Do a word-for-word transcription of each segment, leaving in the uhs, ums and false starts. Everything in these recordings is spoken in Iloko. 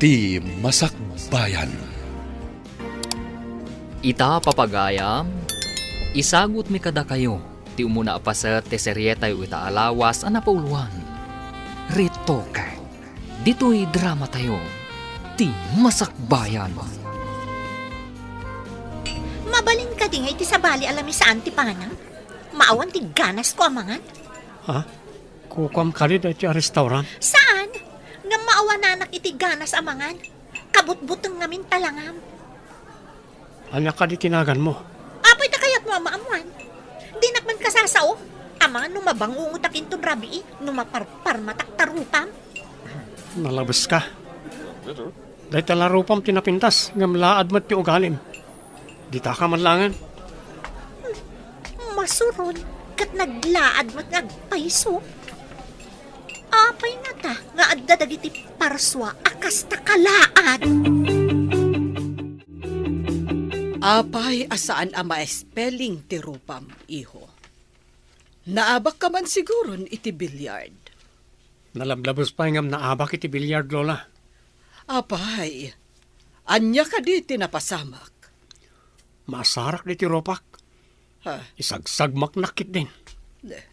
Ti Masakbayan. Ita, papagayam, isagutmi kadakayo ti umuna a paset ti serietayo ita a lawas a napauloan. Retoke. Ditoy dramatayo, Ti Masakbayan. Mabalin kadi nga iti sabali a lamisaan ti panam? Maawan ti ganasko a mangan? Ha? Kukuam kadi daytoy a restaurant? Saan? Ngem maawananak iti ganas a mangan. Kabutbuteng ngamin talangam. Ania kadi ti naganmo? Apay ta kayatmo a maammoan? Dinak man kasasao. Amangan no mabangungotak inton rabii, no maparparmatak ta rupam. Nalabeska. Dayta la rupam ti napintas, ngem laad met ti ugalim. Ditaka man laengen. Masuron, ket naglaad met nga agpayso. Apay ngata nga adda dagiti parsua a kasta kalaad? Apay a saan a ma-spelling ti rupam, iho? Naabakka man siguron iti billiard. Nalablabes pay ngem naabak iti billiard, Lola. Apay, ania kadi ti napasamak? Maasarak diti rupak. Ha? Isagsagmaknak ketdin.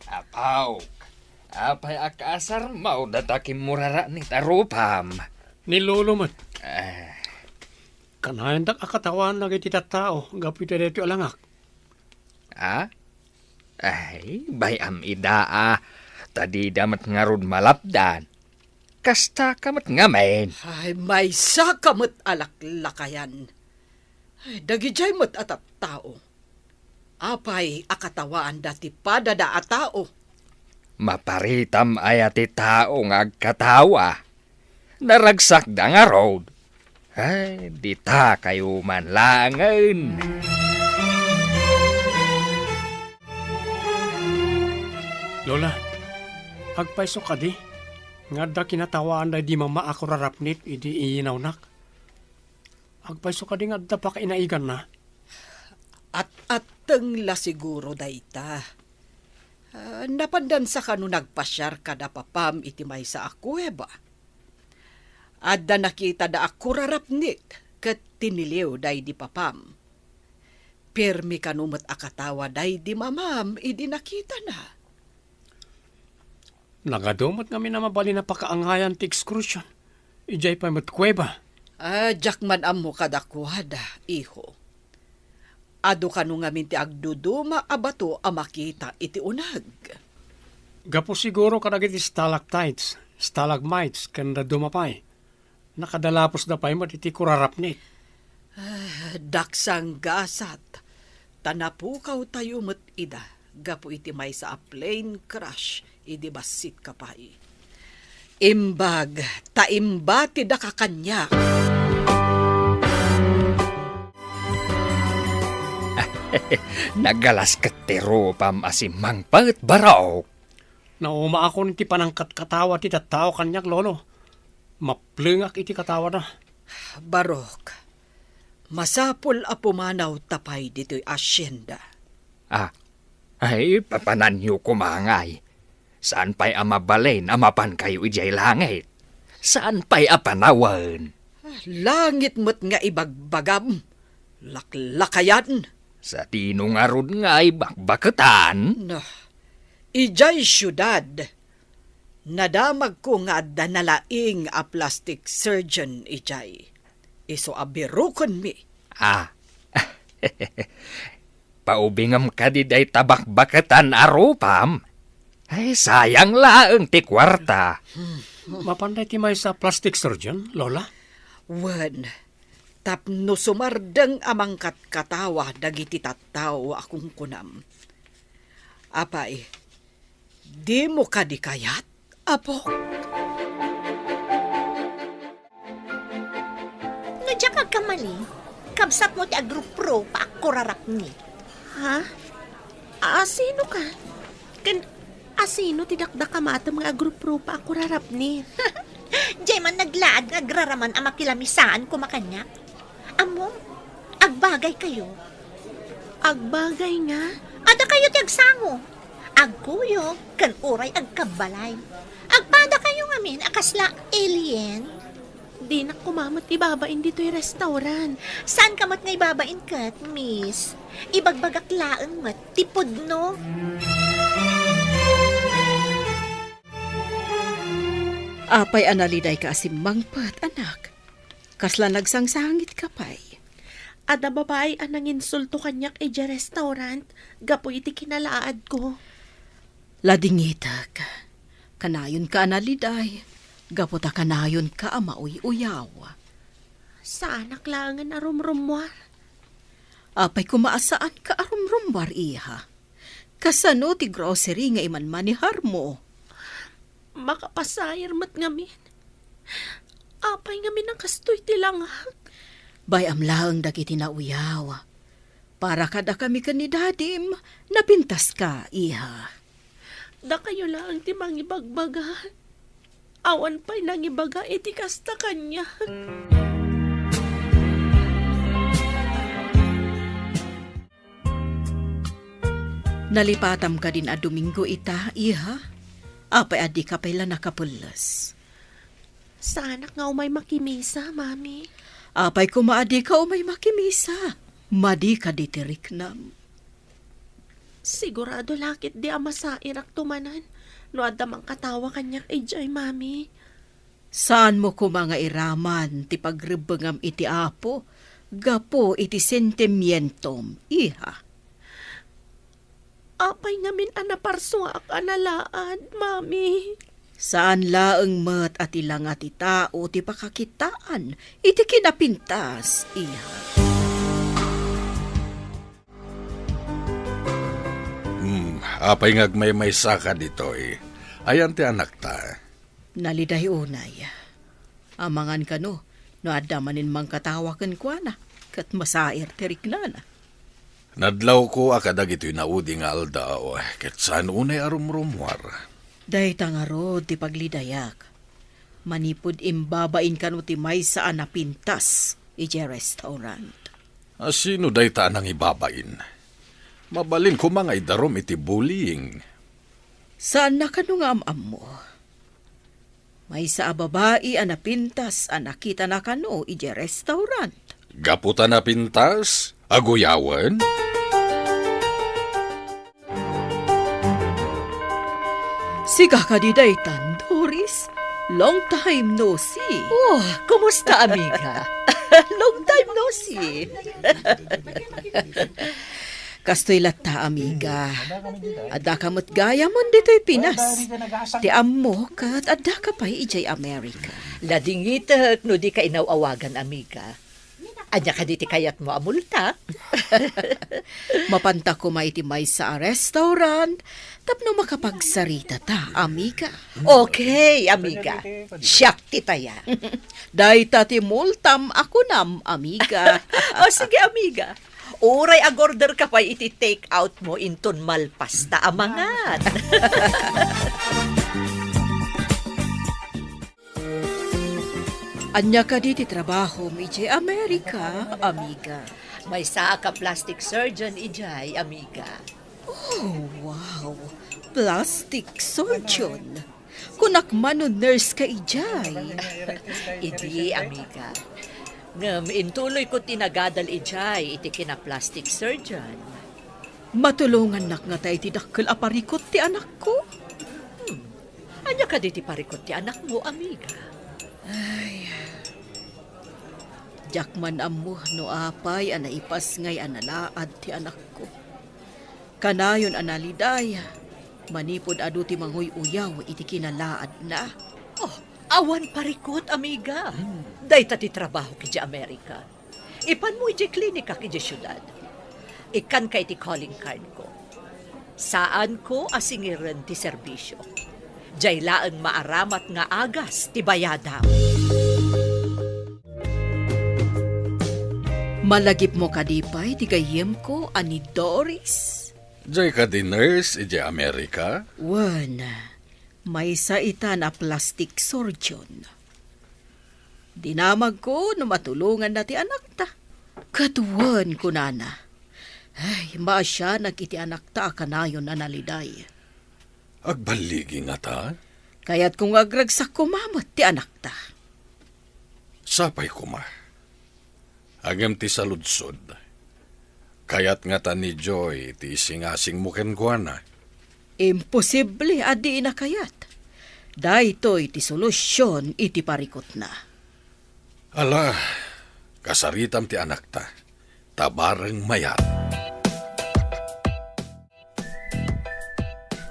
Apo, apay a kaasarmo dayta kimmuraraknit a rupam? Ni Lolo met. Ah. Kanayandak a katawaan dagiti tattao gapu iti daytoy a langak. Ah? Ay, bay-am ida a. Ta dida met ngarud malapdan. Kastaka met ngamin. Ay, maysaka met a laklakayan. Ay, dagidiay met a tattao. Apay a katawaanda ti padada a tao? Maparitam aya ti tao nga agkatawa? Naragsakda ngarud. Ay, ditakayo man laengen. Lola, agpayso kadi nga adda kinatawaanda idi mama a kurarapnit idi iyinawnak? Agpayso kadi nga adda pakainaiganna? At-atteng la siguro dayta. Ah, napandansa kano nagpasiar kada papam iti maysa a kuweba. Adda nakitada a kurarapnit ket tiniliw daydi papam. Pirmi kano met a katawa daydi mamam idi nakitana. Nagadu met ngamin a mabalin a pakaangayan ti excursion. Idiay pay met kuweba. Ah, diak man ammo kadakuada, iho. Adu kano ngamin ti agduduma a bato a makita iti uneg. Gapu siguro kadagiti stalactites, stalagmites, ken dadduma pay. Nakadalapusda pay met iti kurarapnit. Ah, daksang gasat, ta napukawtayo met ida gapu iti maysa a plane crash idi bassitka pay. Imbag ta imbatidaka kaniak. Nagalas ket ti rupam a simmangpet, Barok. Naumaakon iti panangkatkatawa ti tattao kaniak, Lolo. Maplengak iti katawada. Barok, masapul a pumanaw ta pay ditoy asienda. Ah, ay, papananyo koma ngay. Saan pay a mabalin a mapankayo idiay langit? Saan pay a panawen? Langit met nga ibagbagam, laklakayan. Sadino ngarud ngay bakbaketan? Nah, idiay siudad, nadamagko nga adda nalaing a plastic surgeon idiay. Isu a birukenmi. Ah. Paubingem kadi dayta bakbaketan a rupam? Ay, sayang laeng ti kuarta. Mapan dayta maysa a plastic surgeon, Lola? Wen, tapno sumardeng a mangkatkatawa dagiti tattao a kunkunam. Apay, dimo kadi kayat, Apo? No diak agkamali, kabsatmo ti agruprupa a kurarapni. Ha? Asino ka? Ken asino ti dakdakamatem nga agruprupa a kurarapni? Diay man naglaad nga agraraman a makilamisaan koma kaniak. Ammom, agbagaykayo. Agbagay nga? Adda kayo ti agsango. Agkuyog ken uray agkabbalay. Agpadakayo ngamin a kasla alien. Dinak koma met ibabain ditoy restaurant. Saanka met nga ibabain ket, miss? Ibagbagak laeng met ti pudno. Apay a nalidayka a simmangpet, anak? Kasla nagsangsangitka pay? Adda babai a nanginsulto kaniak idiay restaurant gapu iti kinalaadko. Ladingitek. Kanayonka a naliday, gapu ta kanayonka a mauy-uyaw. Saanak laengen a rumrummuar. Apay koma a saanka a rumrummuar, iha? Kasano ti grocery nga imanmaneharmo? Makapasair met ngamin. Apay ngamin a kastoy ti langak? Bay-am laeng dagiti nauyaw. Para kadakami ken ni dadim, napintaska, iha. Dakayo laeng ti mangibagbaga. Awan pay nangibaga iti kasta kaniak. Nalipatam kadin a Domingo ita, iha? Apay a dika pay la nakapelles? Saanak nga umay makimisa, Mami. Apay koma a dika umay makimisa? Madi kadi ti riknam. Sigurado la ketdi a masairakto manen no adda mangkatawa kaniak idiay, Mami. Saanmo koma nga iraman ti pagrebbengam iti Apo gapu iti sentimientom, iha. Apay ngamin a naparsuak a nalaad, Mami? Saan laeng met a ti langa ti tao ti pakakitaan iti kinapintas, iha. Hmm, apay nga agmaymaysaka ditoy? Ayan ti anakta? Naliday unay. Amangan kano, no adda manen mangkatawa kenkuana, ket masair ti riknana. Nadlawko a kadagitoy naudi nga aldaw, ket saan unay a rumrummuar. Dayta ngarud ti paglidayak. Manipud imbabain kano ti maysa a napintas idiay restaurant. A sino dayta a nangibabain? Mabalin koma nga idarum iti bullying. Saanna kano nga am-ammo? Maysa a babai a napintas a nakitana kano idiay restaurant. Gapu ta napintas, aguyawen? Sika kadi daytan, Doris? Long time no see. Oh, kumusta, amiga? Long time no see. Kastoy latta, amiga. Addaka met gayamon ditoy Pinas. Ti ammo ket addaka pay idiay Amerika. Ladingitek no dika inaw-awagan, amiga. Ania kadi ti kayatmo a multa? Mapanta koma iti maysa a restaurant tapno makapagsaritata, amiga. Okay, amiga. Siak ti taya. Dayta ti multam a kunam, amiga. O, sige, amiga. Uray ag-order ka pay iti take out mo inton malpas ta a mangan. Ania kadi ti trabahom idiay Amerika, amiga? Maysaak a plastic surgeon idiay, amiga. Oh, wow! Plastic surgeon? Kunak man no nurse ka idiay. Idi, amiga. Ngem intuloyko ti nagadal idiay iti kina-plastic surgeon. Matulongannak ngata iti dakkel a parikut ti anakko? Hmm. Ania kadi ti parikut ti anakmo, amiga? Ay. Diak man ammo no apay a naipasngay a nalaad ti anakko. Kanayon a naliday, manipud adu ti manguy-uyaw iti kinalaadna. Oh, awan parikut, amiga. Hmm. Dayta ti trabahok idiay Amerika. Ipanmo idiay klinikak idiay siudad. Ikkanka iti calling card ko. Saanko a singiren ti serbisio. Diay laeng maaramat nga agas ti bayadam. Malagipmo kadi pay ti gayyemko a ni Doris? Diay kadi nurse idiay Amerika? Wen, maysa itan a plastic surgeon. Dinamagko no matulonganna ti anakta. Ket wen, kunana, ay, maasianak iti anakta a kanayon a naliday. Agballigi ngata? Kayatko nga agragsak koma met ti anakta. Sapay koma. Ngem ti saludsod, kayat ngata ni Joy ti isingasingmo kenkuana? Imposible a dina kayat. Daytoy ti solusion iti parikutna. Ala, kasaritam ti anakta, ta bareng mayat.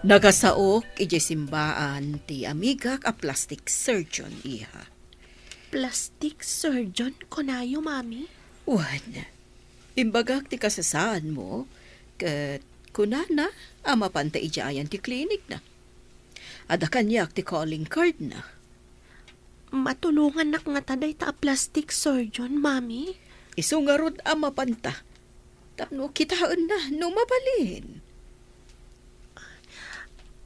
Nakasaok idiay simbaan ti amigak a plastic surgeon, iha. Plastic surgeon, kunayo, Mami? Wen, imbagak ti kasasaanmo, ket kunana a mapanta idiayan ti klinikna. Adda kaniak ti calling cardna. Matulongannak ngata dayta a plastic surgeon, Mami? Isu ngarud a mapanta. Tapno kitaenna no mabalin.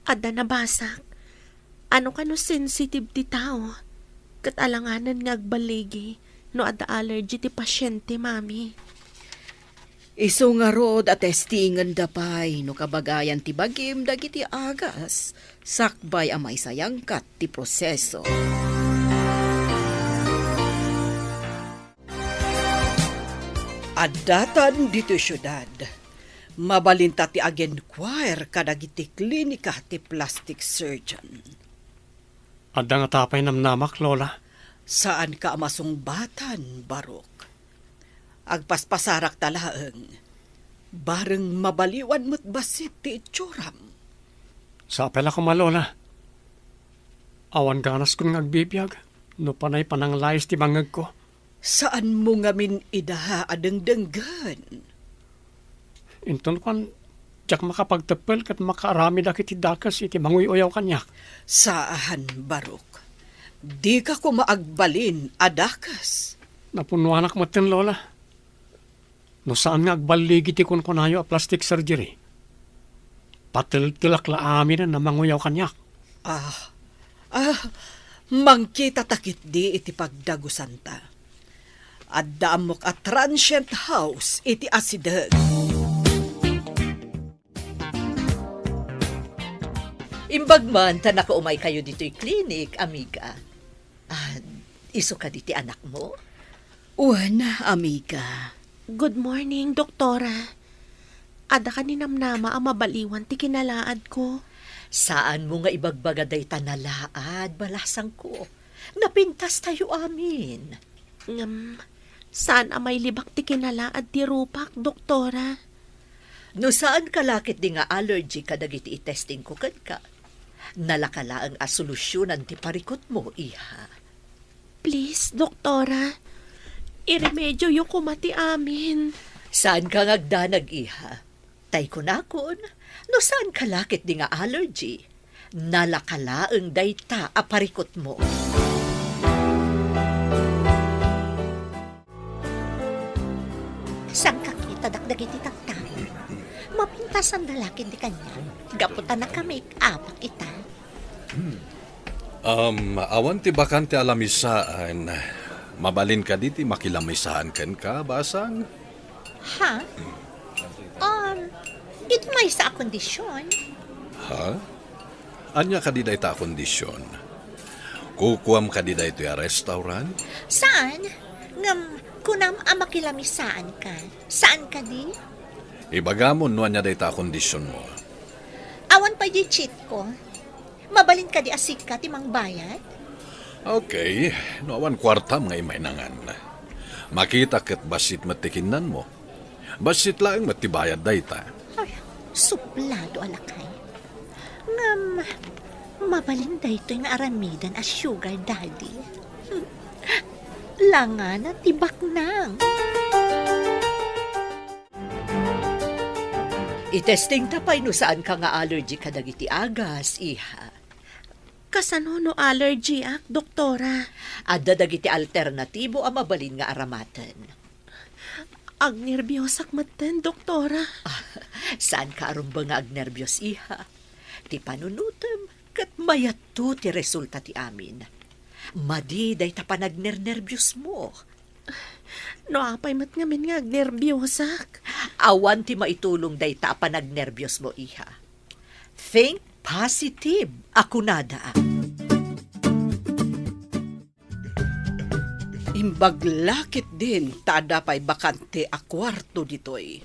Adda nabasak. Ano kano sensitive ti tao? Ket alanganen nga agballigi no adda allergy ti pasyente, Mami. Isu ngarud a testingenda pay no kabagayan ti bagim dagiti agas sakbay a maisayangkat ti proseso. Addatan ditoy siudad, mabalinta ti ag-inquire kadagiti klinika ti plastic surgeon. Adda ngata pay namnamak, Lola? Saanka a masungbatan, Barok. Agpaspasarakta laeng. Bareng mabaliwan met bassit ti itsuram. Sapay la koma, Lola. Awan ganaskon nga agbibiag no panay pananglayes ti bangngegko. Saanmo ngamin ida a dengdenggen? Inton kuan, diak makapagteppel ket makaaramidak iti dakes iti manguy-uyaw kaniak. Saan, Barok. Dika koma agbalin a dakes. Napunnoanak metten, Lola. No saan nga agballigi ti kunkunayo a plastic surgery, pateltelak la aminen a manguyaw kaniak. Ah, ah, mangkitata ketdi iti pagdagusanta. Adda ammok a transient house iti asideg. Imbag man ta nakaumaykayo ditoy klinik, amiga. Ah, isu kadi ti anakmo? Wen, amiga. Good morning, Doktora. Adda kadi namnama a mabaliwan ti kinalaadko? Saanmo nga ibagbaga dayta nalaad, balasangko. Napintastayo amin. Ngem, saan a mailibak ti kinalaad ti rupak, Doktora. No saanka la ketdi nga allergy kadagiti itestingko kenka, nalaka laeng a solusionan ti parikutmo, iha. Please, Doktora, iremedioyo koma ti amin. Saanka nga agdanag, iha. Tay kunakon, no saanka la ketdi nga allergy, nalaka laeng dayta a parikutmo. Sangkakitadak dagiti tattao. Mapintasan da la ketdi kaniak. Gapu ta naka-make-upak ita. Um, awan ti bakante a lamisaan. Mabalin kadi ti makilamisaan kenka, basang? Ha? Um, iti maysa a kondisyon. Ha? Ania kadi dayta a kondisyon? Kukuam kadi daytoy a restaurant? Saan? Ngem kunam a makilamisaanka. Saan kadi? Ibagamon no ania dayta a kondisyonmo. Awan pay di cheat ko. Mabalin kadi a sika ti mangbayad? Okay, no awan kuartam nga imainangan. Makita ket bassit met ti kinnanmo. Bassit laeng met ti bayad dayta. Ay, suplado a lakay. Ngem, mabalin daytoy nga aramidan a sugar daddy. Langana ti baknang. Itestingta pay no saanka nga allergy kadagiti agas, iha. Kasano no allergyak, Doktora? Adda dagiti alternatibo a mabalin nga aramaten. Agnerbiosak metten, Doktora. Ah, saanka a rumbeng nga agnerbios, iha. Ti panunutem ket mayatto ti resulta ti amin. Madi dayta panagnernerbiosmo. No apay met ngamin nga agnerbiosak? Awan ti maitulong dayta a panagnerbiosmo, iha. Think positive, a kunada. Imbag la ketdin ta adda pay bakante a kuarto ditoy.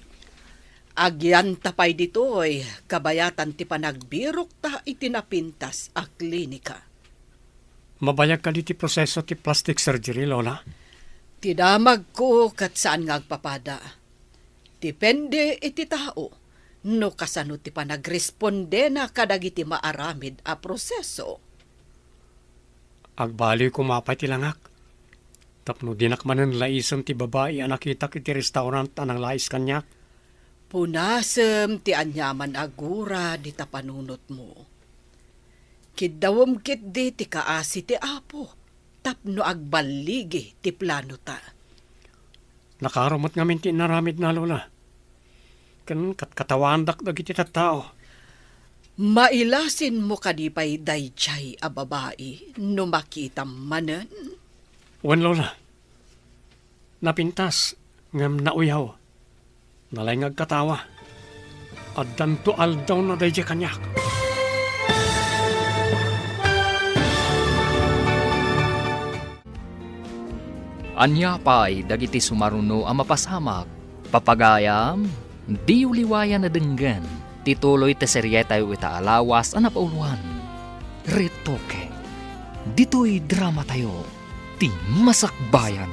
Agyanta pay ditoy, kabayatan ti panagbirokta iti napintas a klinika. Mabayag kadi ti proseso ti plastic surgery, Lola? Ti damagko ket saan nga agpapada. Depende iti tao no kasano ti panagrespondena kadagiti maaramid a proseso. Agbaliw koma pay ti langak. Tapno dinak manen laisen ti babai a nakitak iti restaurant a nanglais kaniak. Punasem ti aniaman a gura dita panunotmo. Kiddawem ketdi ti kaasi ti Apo tapno agballigi ti planota. Nakaro met ngamin ti inaramidna, Lola. Ken katkatawaandak dagiti tattao. Mailasinmo kadi pay daydiay a babai no makitam manen? Wen, Lola. Napintas, ngem nauyaw. Nalaing nga agkatawa. Addanto aldawna daydiay kaniak. Ania pay dagiti sumaruno a mapasamak? Papagayam, diyo liwayan a denggen ti tuloy ti serietayo ita a lawas a napauloan, Retoke. Ditoy dramatayo, ti Masakbayan.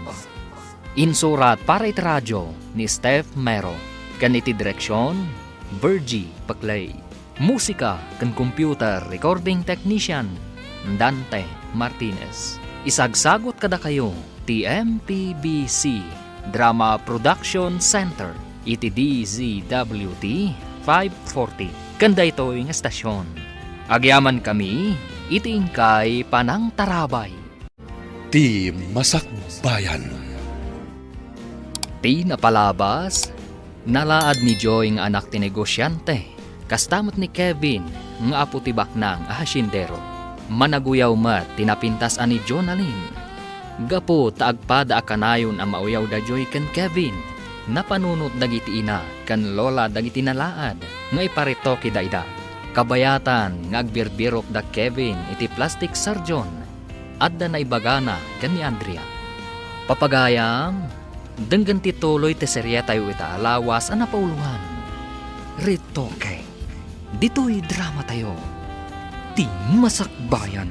Insurat para iti radio ni Steph Mero, ken iti direksion, Virgie Paclay. Musika ken computer recording technician, Dante Martinez. Isagsagut kadakayo ti M P B C Drama Production Center iti D Z W T five forty ken daytoy nga estasion. Agyamankami iti inkay panangtarabay. Ti Masakbayan. Ti napalabas, nalaad ni Joy nga anak ti negosiante, kasta met ni Kevin nga apo ti baknang a hasyendero. Managuyaw met ti napintas a ni Jonalyn. Gapu ta agpada a kanayon a mauyaw da Joy ken Kevin, napanunot dagiti ina ken lola dagiti nalaad nga iparitokida ida. Kabayatan nga agbirbirok da Kevin iti plastic surgeon, adda naibagana ken ni Andrea. Papagayam, denggen ti tuloy ti serietayo ita a lawas a napauloan, Retoke. Ditoy dramatayo, ti Masakbayan.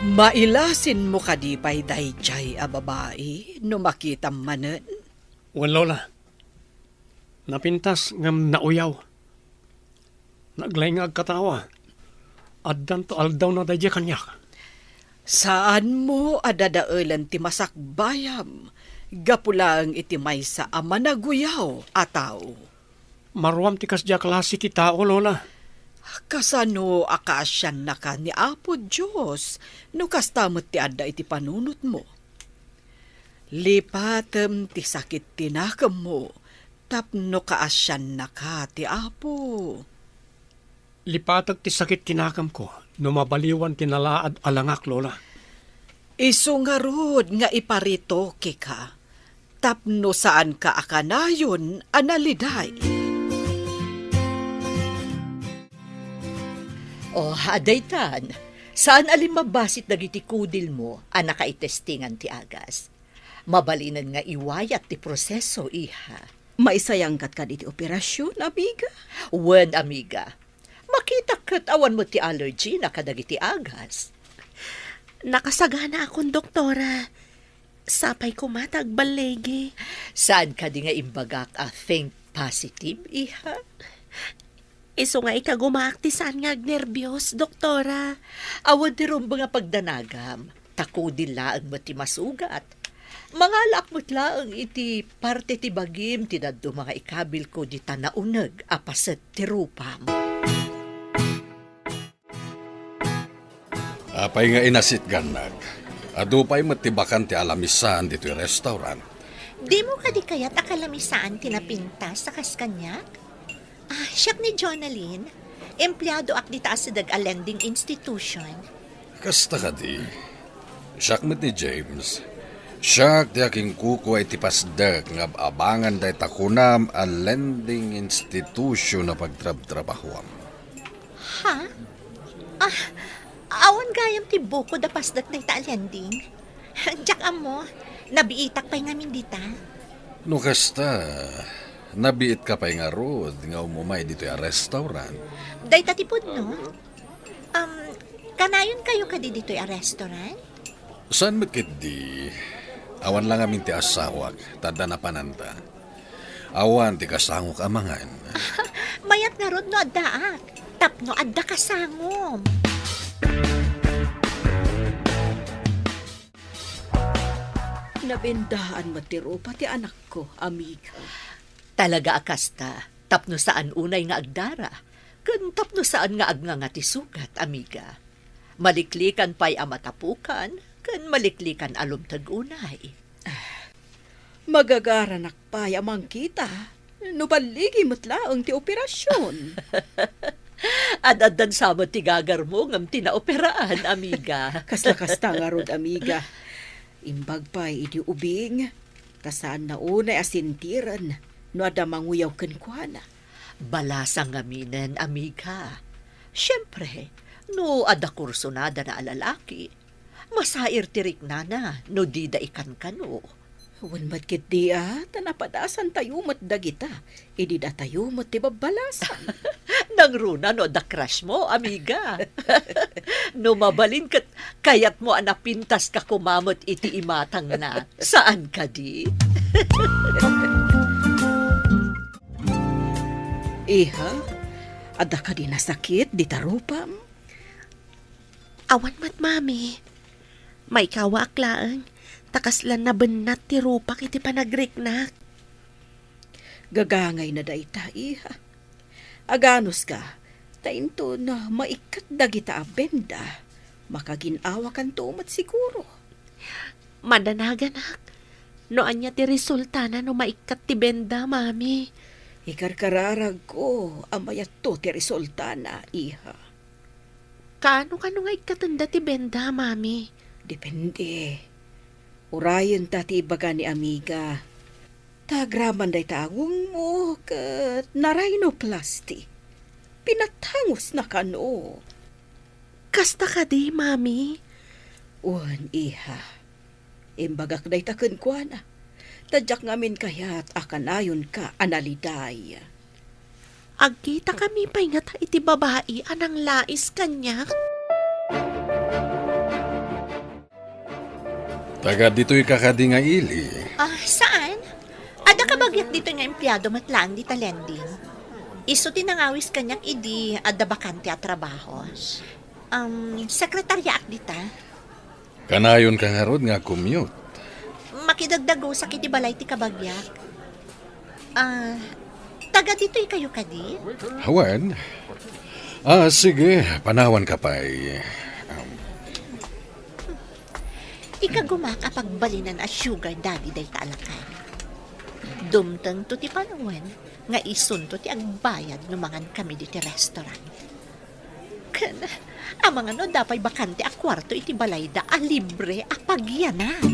Mailasinmo kadi pay daydiay a babai no makitam manen? Wen, Lola. Napintas ngem nauyaw. Naglaing nga agkatawa. Addanto aldawna daydiay kaniak. Saanmo a dadaelen ti masakbayam gapu laeng iti maysa a managuyaw a tao. Maruam ti kasdiay a klase ti tao, Lola. Kasano a kaasiannaka ni Apo Dios no kasta met ti adda iti panunotmo? Lipatem ti sakit ti nakemmo tapno kaasiannaka ti Apo. Lipatek ti sakit ti nakemko no mabaliwan ti nalaad a langak, Lola. Isu ngarud nga iparitokeka tapno saanka a kanayon a naliday. Oh, adaytan, saan a limmabbasit dagiti kudilmo a nakaitestingan ti agas. Mabalinen nga iwayat ti proseso, iha. Maisayangkat kadi ti operasion, amiga? Wen, amiga. Makitak ket awan met ti allergy na kadagiti agas. Nakasaganaakon, doktora. Sapay koma ta agballigi. Saan kadi nga imbagak a think positive, iha? Isu nga ikagumaak ti saan nga agnerbios, doktora. Awan ti rumbeng a pagdanagam, ta kudil laeng met ti masugat. Mangalaak met laeng iti parte ti bagim ti dadduma nga ikabilko dita nauneg a paset ti rupam. Apay nga inasitgannak? Adu pay met ti bakante a lamisaan ditoy restaurant. Dimo kadi kayat a kalamisaan ti napintas a kas kaniak? Ah, siak ni Jonalyn. Empleadoak dita a sideg a lending institution. Kasta kadi, siak met ni James. Siak ti akinkukua iti pasdek nga ab-abangan dayta kunam a lending institution a pagtrabtrabahuam. Ha? Ah, awan gayam ti bukod a pasdek dayta a lending? Diak ammo, nabiitak pay ngamin dita. No kasta, nabiitka pay ngarud nga umumay ditoy a restaurant? Dayta ti pudno. Um, kanayon kayo kadi ditoy a restaurant? Saan met ketdi? Awan la ngamin ti asawak, ta adda napananta. Awan ti kasangok a mangan. Mayat ngarud no addaak, tapno adda kasangom. Nabendaan met ti rupa ti anakko, amiga. Talaga a kasta, tapno saan unay nga agdara, ken tapno saan nga agnganga ti sugat, amiga. Maliklikan pay a matapukan, ken maliklikan a lumteg unay. Magagaranak pay a mangkita, no balligi met laeng ti operasion. Ad-addan sa met ti gagarmo ngem ti naoperaan, amiga. Kasla kasta ngarud, amiga. Imbag pay idi ubing, ta saanna unay a sentiren no adda manguyaw kenkuana. Balasang ngaminen, amiga. Siempre, no adda kursunadana a lalaki, masair ti riknana no dida ikankano. Wen met ketdi a, ta napadasantayo met dagita, idi datayo met ti babbalasan. Nangruna no adda crush mo, amiga. No mabalin ket kayatmo a napintaska koma met iti imatangna. Saan kadi? Iha, adda kadi nasakit dita rupam? Awan met, Mami. Maikawaak laeng, ta kasla nabennat ti rupak iti panagriknak. Gagangayna dayta, iha. Aganuska, ta inton maikkat dagita a benda, makagin-awakanto met siguro. Madanaganak, no ania ti resultana no maikkat ti benda, Mami? Ikarkararagko a mayatto ti resultana, iha. Kaano kano nga ikkatenda ti benda, Mami? Depende. Urayenta ti ibaga ni amiga. Ta agraman dayta awongmo ket narhinoplasty. Pinatangosna kano. Kasta kadi, Mami? Wen, iha. Imbagak dayta kenkuana. Ta diak ngamin kayat a kanayonka a naliday. Agkitakami pay ngata iti babai a nanglais kaniak? Taga ditoy ka kadi nga ili? Ah, saan? Adda kabagiak ditoy nga empleyado met laeng dita lending. Isu ti nangawis kaniak idi adda bakante a trabaho. Um, sekretaryaak dita. Kanayon ka ngarud nga commute? Makidagdagusak iti balay ti kabagiak. Ah, taga ditoy kayo kadi? Awan. Ah, sige, panawan ka pay. Um, Ikagumak a pagbalinan a sugar daddy dayta a lakay. Dumtengto ti panawen nga isunto ti agbayad no mangan kami diti restaurant. Ken, amangan no adda pay bakante a kuarto iti balayda a libre a pagyanak.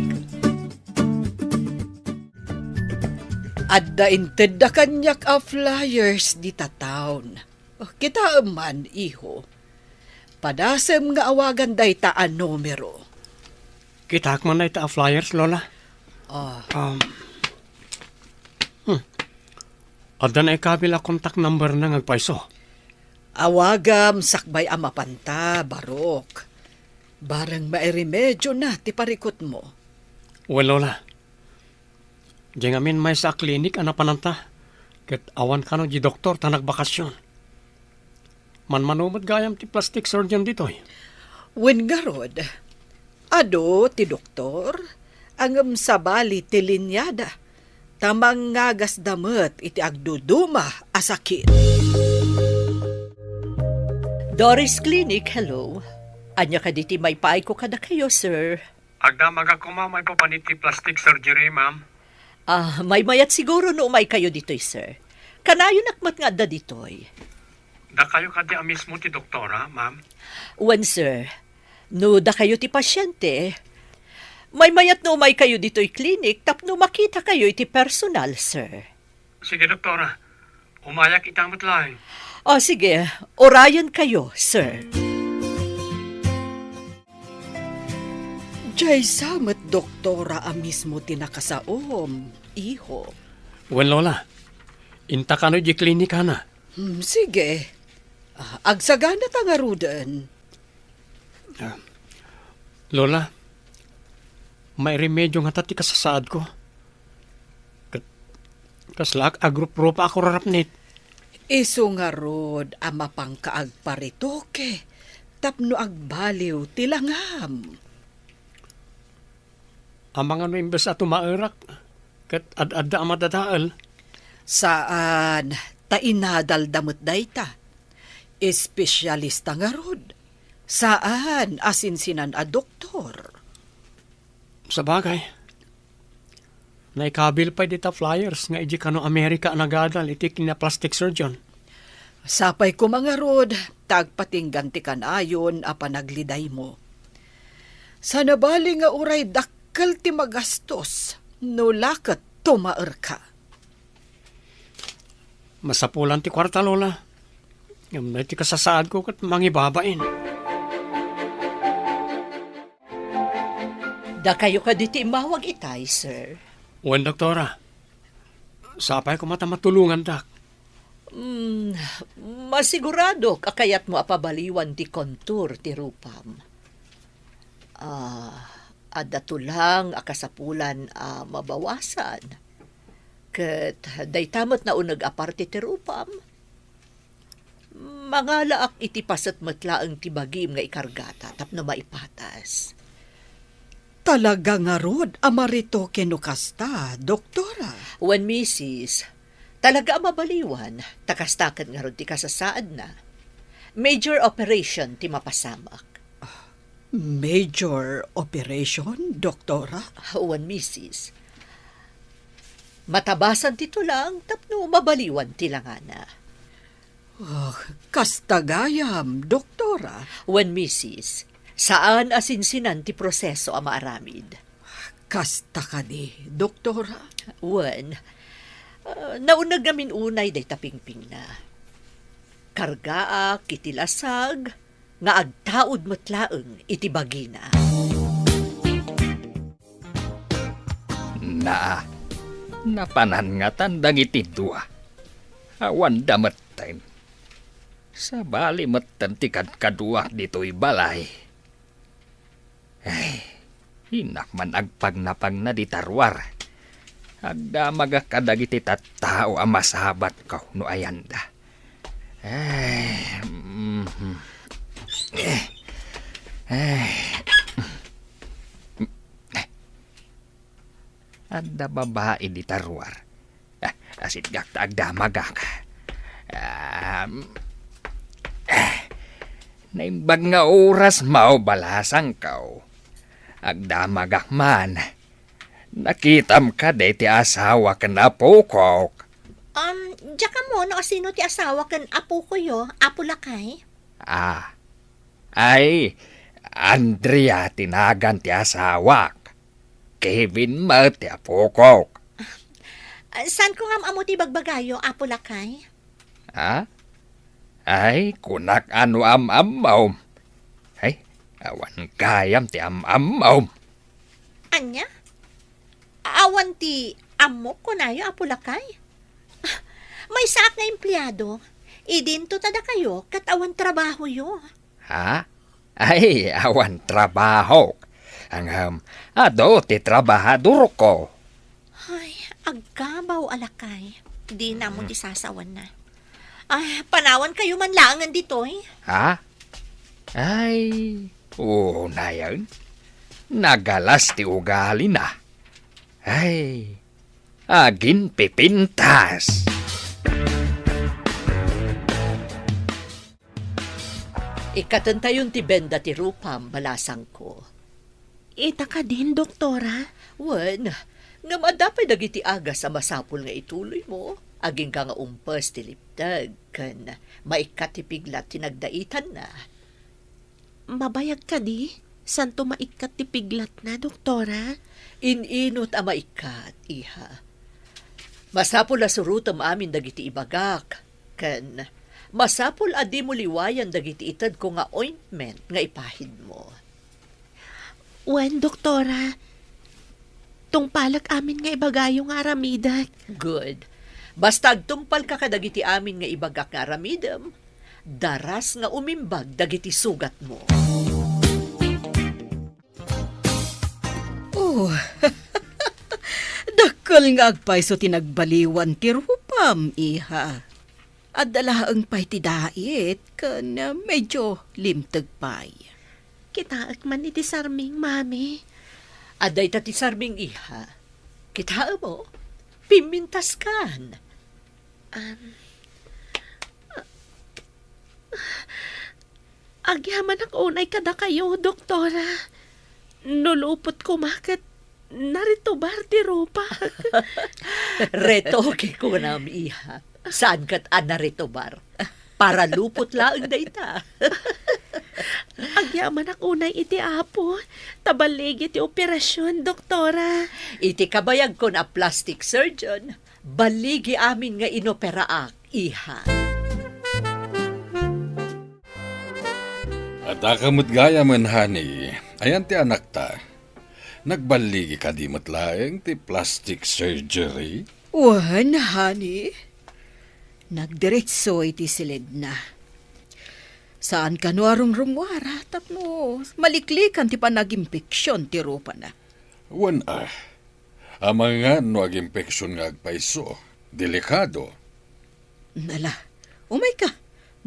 Adda intedda kaniak a flyers dita town. Kitaem man, iho. Padasem nga awagan dayta a numero. Kitaak man dayta a flyers, Lola. Ah. Um, hmm. Adda naikabil a contact number na nga agpayso. Awagam sakbay a mapanta, Barok. Bareng mairemedio na ti parikutmo. Wen, Lola. Diay ngamin maysa a klinik a napananta, ket awan kano di doktor ta nagbakasyon. Manmano met gayam ti plastic surgeon ditoy. Wen ngarud, adu ti doktor, ngem sabali ti linyada, ta mangagasda met iti agduduma a sakit. Doris Clinic, hello. Ania kadi ti maipaayko kadakayo, sir? Agdamagak koma maipapan iti plastic surgery, ma'am. Ah, maymayat siguro no umaykayo ditoy, sir. Kanayonak met nga adda ditoy. Dakayo kadi a mismo ti doktora, ma'am? Wen, sir. No dakayo ti pasyente, maymayat no umaykayo ditoy klinik tapno makitakayo iti personal, sir. Sige, doktora. Umayak ita met laeng. O, sige. Urayenkayo, sir. Daysa met, doktora, a mismo ti nakasaom, iho. Wen, Lola. Inta kano idiay klinikana. Hmm, sige. Ah, agsagana ta ngaruden. Ah, Lola, mairemedio ngata ti kasasaadko. Ket kaslaak agruprupa a kurarapnit. Isu ngarud a mapangka agparetoke tapno agbaliw ti langam. Amangan no imbes a tumaerak, ket ad-adda a madadael. Saan, ta inadalda met dayta. Espesialista ngarud. Saan a sinsinan a doktor. Sabagay, naikabil pay dita flyers nga idiay kano Amerika a nagadal iti kinaplastic surgeon. Sapay koma ngarud, ta agpatinggan ti kanayon a panaglidaymo. Sanabali nga uray dakkel ti magastos, no la ket tumaerka. Masapulan ti kuarta, Lola. Ngem daytoy kasasaadko ket mangibabain. Dakayo kadi ti immawag itay, sir? Wen, doktora. Sapay koma ta matulongandak. Mm, masiguradok a kayatmo a pabaliwan ti kontur ti rupam. Ah, adda tulang a kasapulan a mabawasan. Ket dayta met nauneg a parte ti rupam. Mangalaak iti paset met laeng ti bagim nga ikargata tapno maipatas. Talaga ngarud a maretoke no kasta, doktora? Wen, misis, talaga a mabaliwan, ta kasta ket ngarud ti kasasaadna. Major operation ti mapasamak. Major operation, doktora? Wen, misis. Matabasan ti tulang tapno mabaliwan ti langana. Oh, kasta gayam, doktora? Wen, misis, saan a sinsinan ti proseso a maaramid. Kasta kadi, doktora? Wen, ah, nauneg ngamin unay dayta pingpingna. Kargaak iti lasag nga agtaud met laeng iti bagina. Naa, napanan ngatan dagiti dua. Awanda metten. Sabali metten ti kadkaduak ditoy balay. Ay, innak man agpagnapagna dita ruar. Agdamagak kadagiti tattao a masabatko no ayanda. Ay, mhm. Eh, ay. Adda babai dita ruar. Ah, asitgak ta agdamagak. Am, ah, naimbag nga oras, mao, balasangko. Agdamagak man. Nakitam kadi ti asawa ken apokok? Um, diak ammo no asino ti asawa ken apokoyo, Apo Lakay. Ah. Ay, Andrea ti nagan ti asawak. Kevin met ti apokok. Ah, saanko nga am-ammo ti bagbagayo, Apo Lakay? Ha? Ay, kunak a no am-ammom. Ay, awan gayam ti am-ammom. Ania? Awan ti ammok, kunayo, Apo Lakay? Ah, maysaak nga empleado. Idinto ta dakayo ket awan trabahoyo. Ha? Ay, awan trabahok. Ngem, adu ti trabahadorko. Ay, agkabaw a lakay. Dina mo ti sasawanna. Ay, panawankayo man laengen ditoy. Ha? Ay, unayen. Nagalas ti ugalina. Ay, aginpipintas. Ikkatentayon ti benda ti rupam, balasangko. Ita kadin, doktora? Wen, ngem adda pay dagiti agas a masapul nga ituloymo, agingga nga umpes ti lipteg, ken maikkat ti piglat ti nagdaitanna. Mabayag kadi? Santo maikkat ti piglatna, doktora? In-inut a maikkat, iha. Masapul a surotem amin dagiti ibagak, ken masapul a dimo liwayan dagiti itedko nga ointment nga ipahidmo. Wen, doktora, tungpalek amin nga ibagayo nga aramidek. Good. Basta agtungpalka kadagiti amin nga ibagak nga aramidem, daras nga umimbag dagiti sugatmo. Oh, dakkel nga agpayso ti nagbaliwan ti rupam, iha. Adda laeng pay ti dait ken medyo limteg pay. Kitaek man iti sarming, Mami. Adda ita ti sarming, iha. Kitaem, o? Pimmintaskan. Um, Agyamanak unay kadakayo, doktora. No lupot koma ket naritubar ti rupak. Retoke kunam, iha. Saan ket a naritubar? Para lupot laeng dayta. Agyamanak unay iti Apo, ta balligi ti operasion, doktora. Iti kabayagkon a plastic surgeon, balligi amin nga inoperaak, iha. Adda ka met gayamen, honey. Ayan ti anakta. Nagballigi kadi met laeng ti plastic surgery? Wen, honey. Nagdiretso iti siledna. Saan kano a rumrumuara tapno maliklikan ti panagimpeksyon ti rupana. Wen a. Amangan no agimpeksyon nga agpayso. Delikado. Nala, umayka.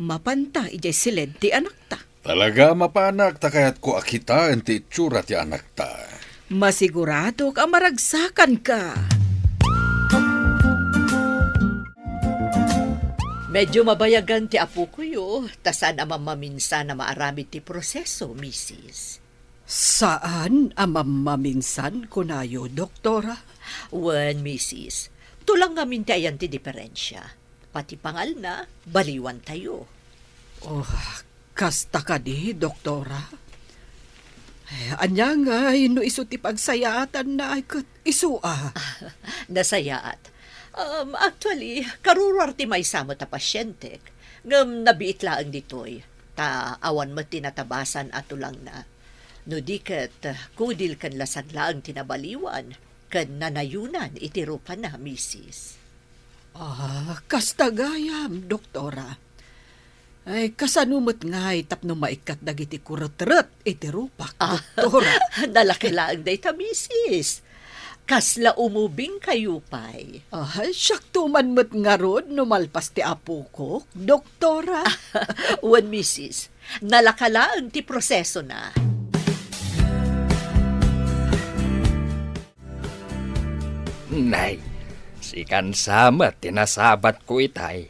Mapanta idiay siled ti anakta. Talaga a mapanak ta kayatko a kitaen ti itsura ti anakta. Masiguradok a maragsakanka. Medyo mabayagan ti apokoyo, ta saan a mammaminsan a maaramid ti proseso, misis. Saan a mammaminsan, kunayo, doktora? Wen, misis. Tulang ngamin ti ayan ti diferensia. Pati pangalna, baliwantayo. Oh, kasta kadi, doktora? Eh, ania ngay no isu ti pagsayaatanna ay ket isu a? Nasayaat. Um, actually, karuruar ti maysa met a pasientek. Ngem nabiit laeng ditoy, ta awan met ti natabasan a tulangna. No di ket, kudil ken lasag laeng ti nabaliwan ken nanayonan iti rupana, misis. Ah, kasta gayam, doktora. Ay, kasano met ngay tapno maikkat dagiti kuretret iti rupak, ah, doktora? Nalaka laeng dayta, misis. Kasla umubingkayo pay. Ah, siakto man met ngarud no malpas ti apokok, doktora. Wen, misis, nalaka laeng ti prosesona. Nay, sikan sa met ti nasabatko itay.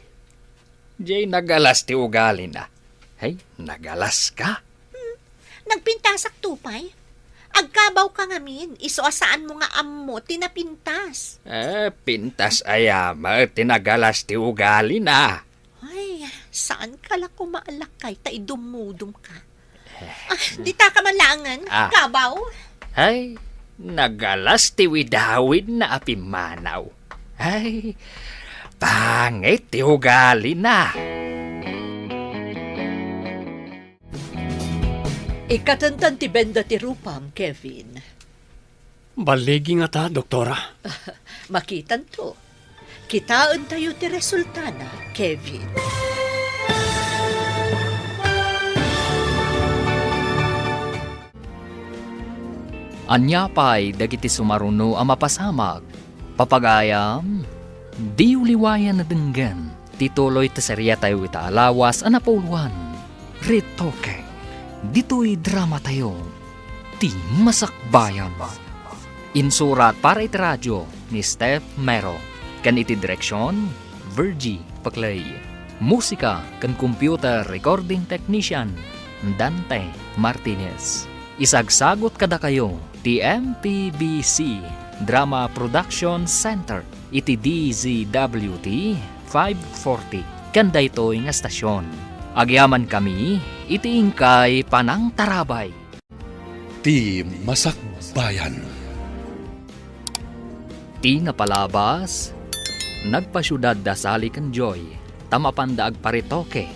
Jay nagalas ti ugalina. Hay, nagalas ka? Hmm, nagpintasak to pay. Agkabawka ngamin, isu a saanmo nga ammo ti napintas. Eh, pintas aya met ti nagalas ti ugalina. Ay, saan ka la kumaalakay ta idumudum ka? Ah, ditaka man laengen, ah, kabaw. Ay, nagalas ti widawidna a pimmanaw. Ay, pangit ti ugalina. Ikkatentan ti benda ti rupam, Kevin. Balligi ngata, doktora? Makitanto. Kitaentayo ti resultana, Kevin. Ania pay dagiti sumaruno a mapasamak? Papagayam, diyo liwayan a denggen ti tuloy ti seriatayo ita a lawas a napuloan, Retoke. Ditoy dramatayo, Ti Masakbayan. Insurat para iti radio ni Steph Mero, ken iti direksion, Virgie Paclay. Musika ken computer recording technician, Dante Martinez. Isagsagot kadakayo ti M P B C Drama Production Center iti D Z W T five forty ken daytoy nga stasyon. Agyamankami iti inkay panangtarabay. Ti Masakbayan. Ti napalabas, nagpasiudad da Sally ken Joy, ta mapanda agparetoke,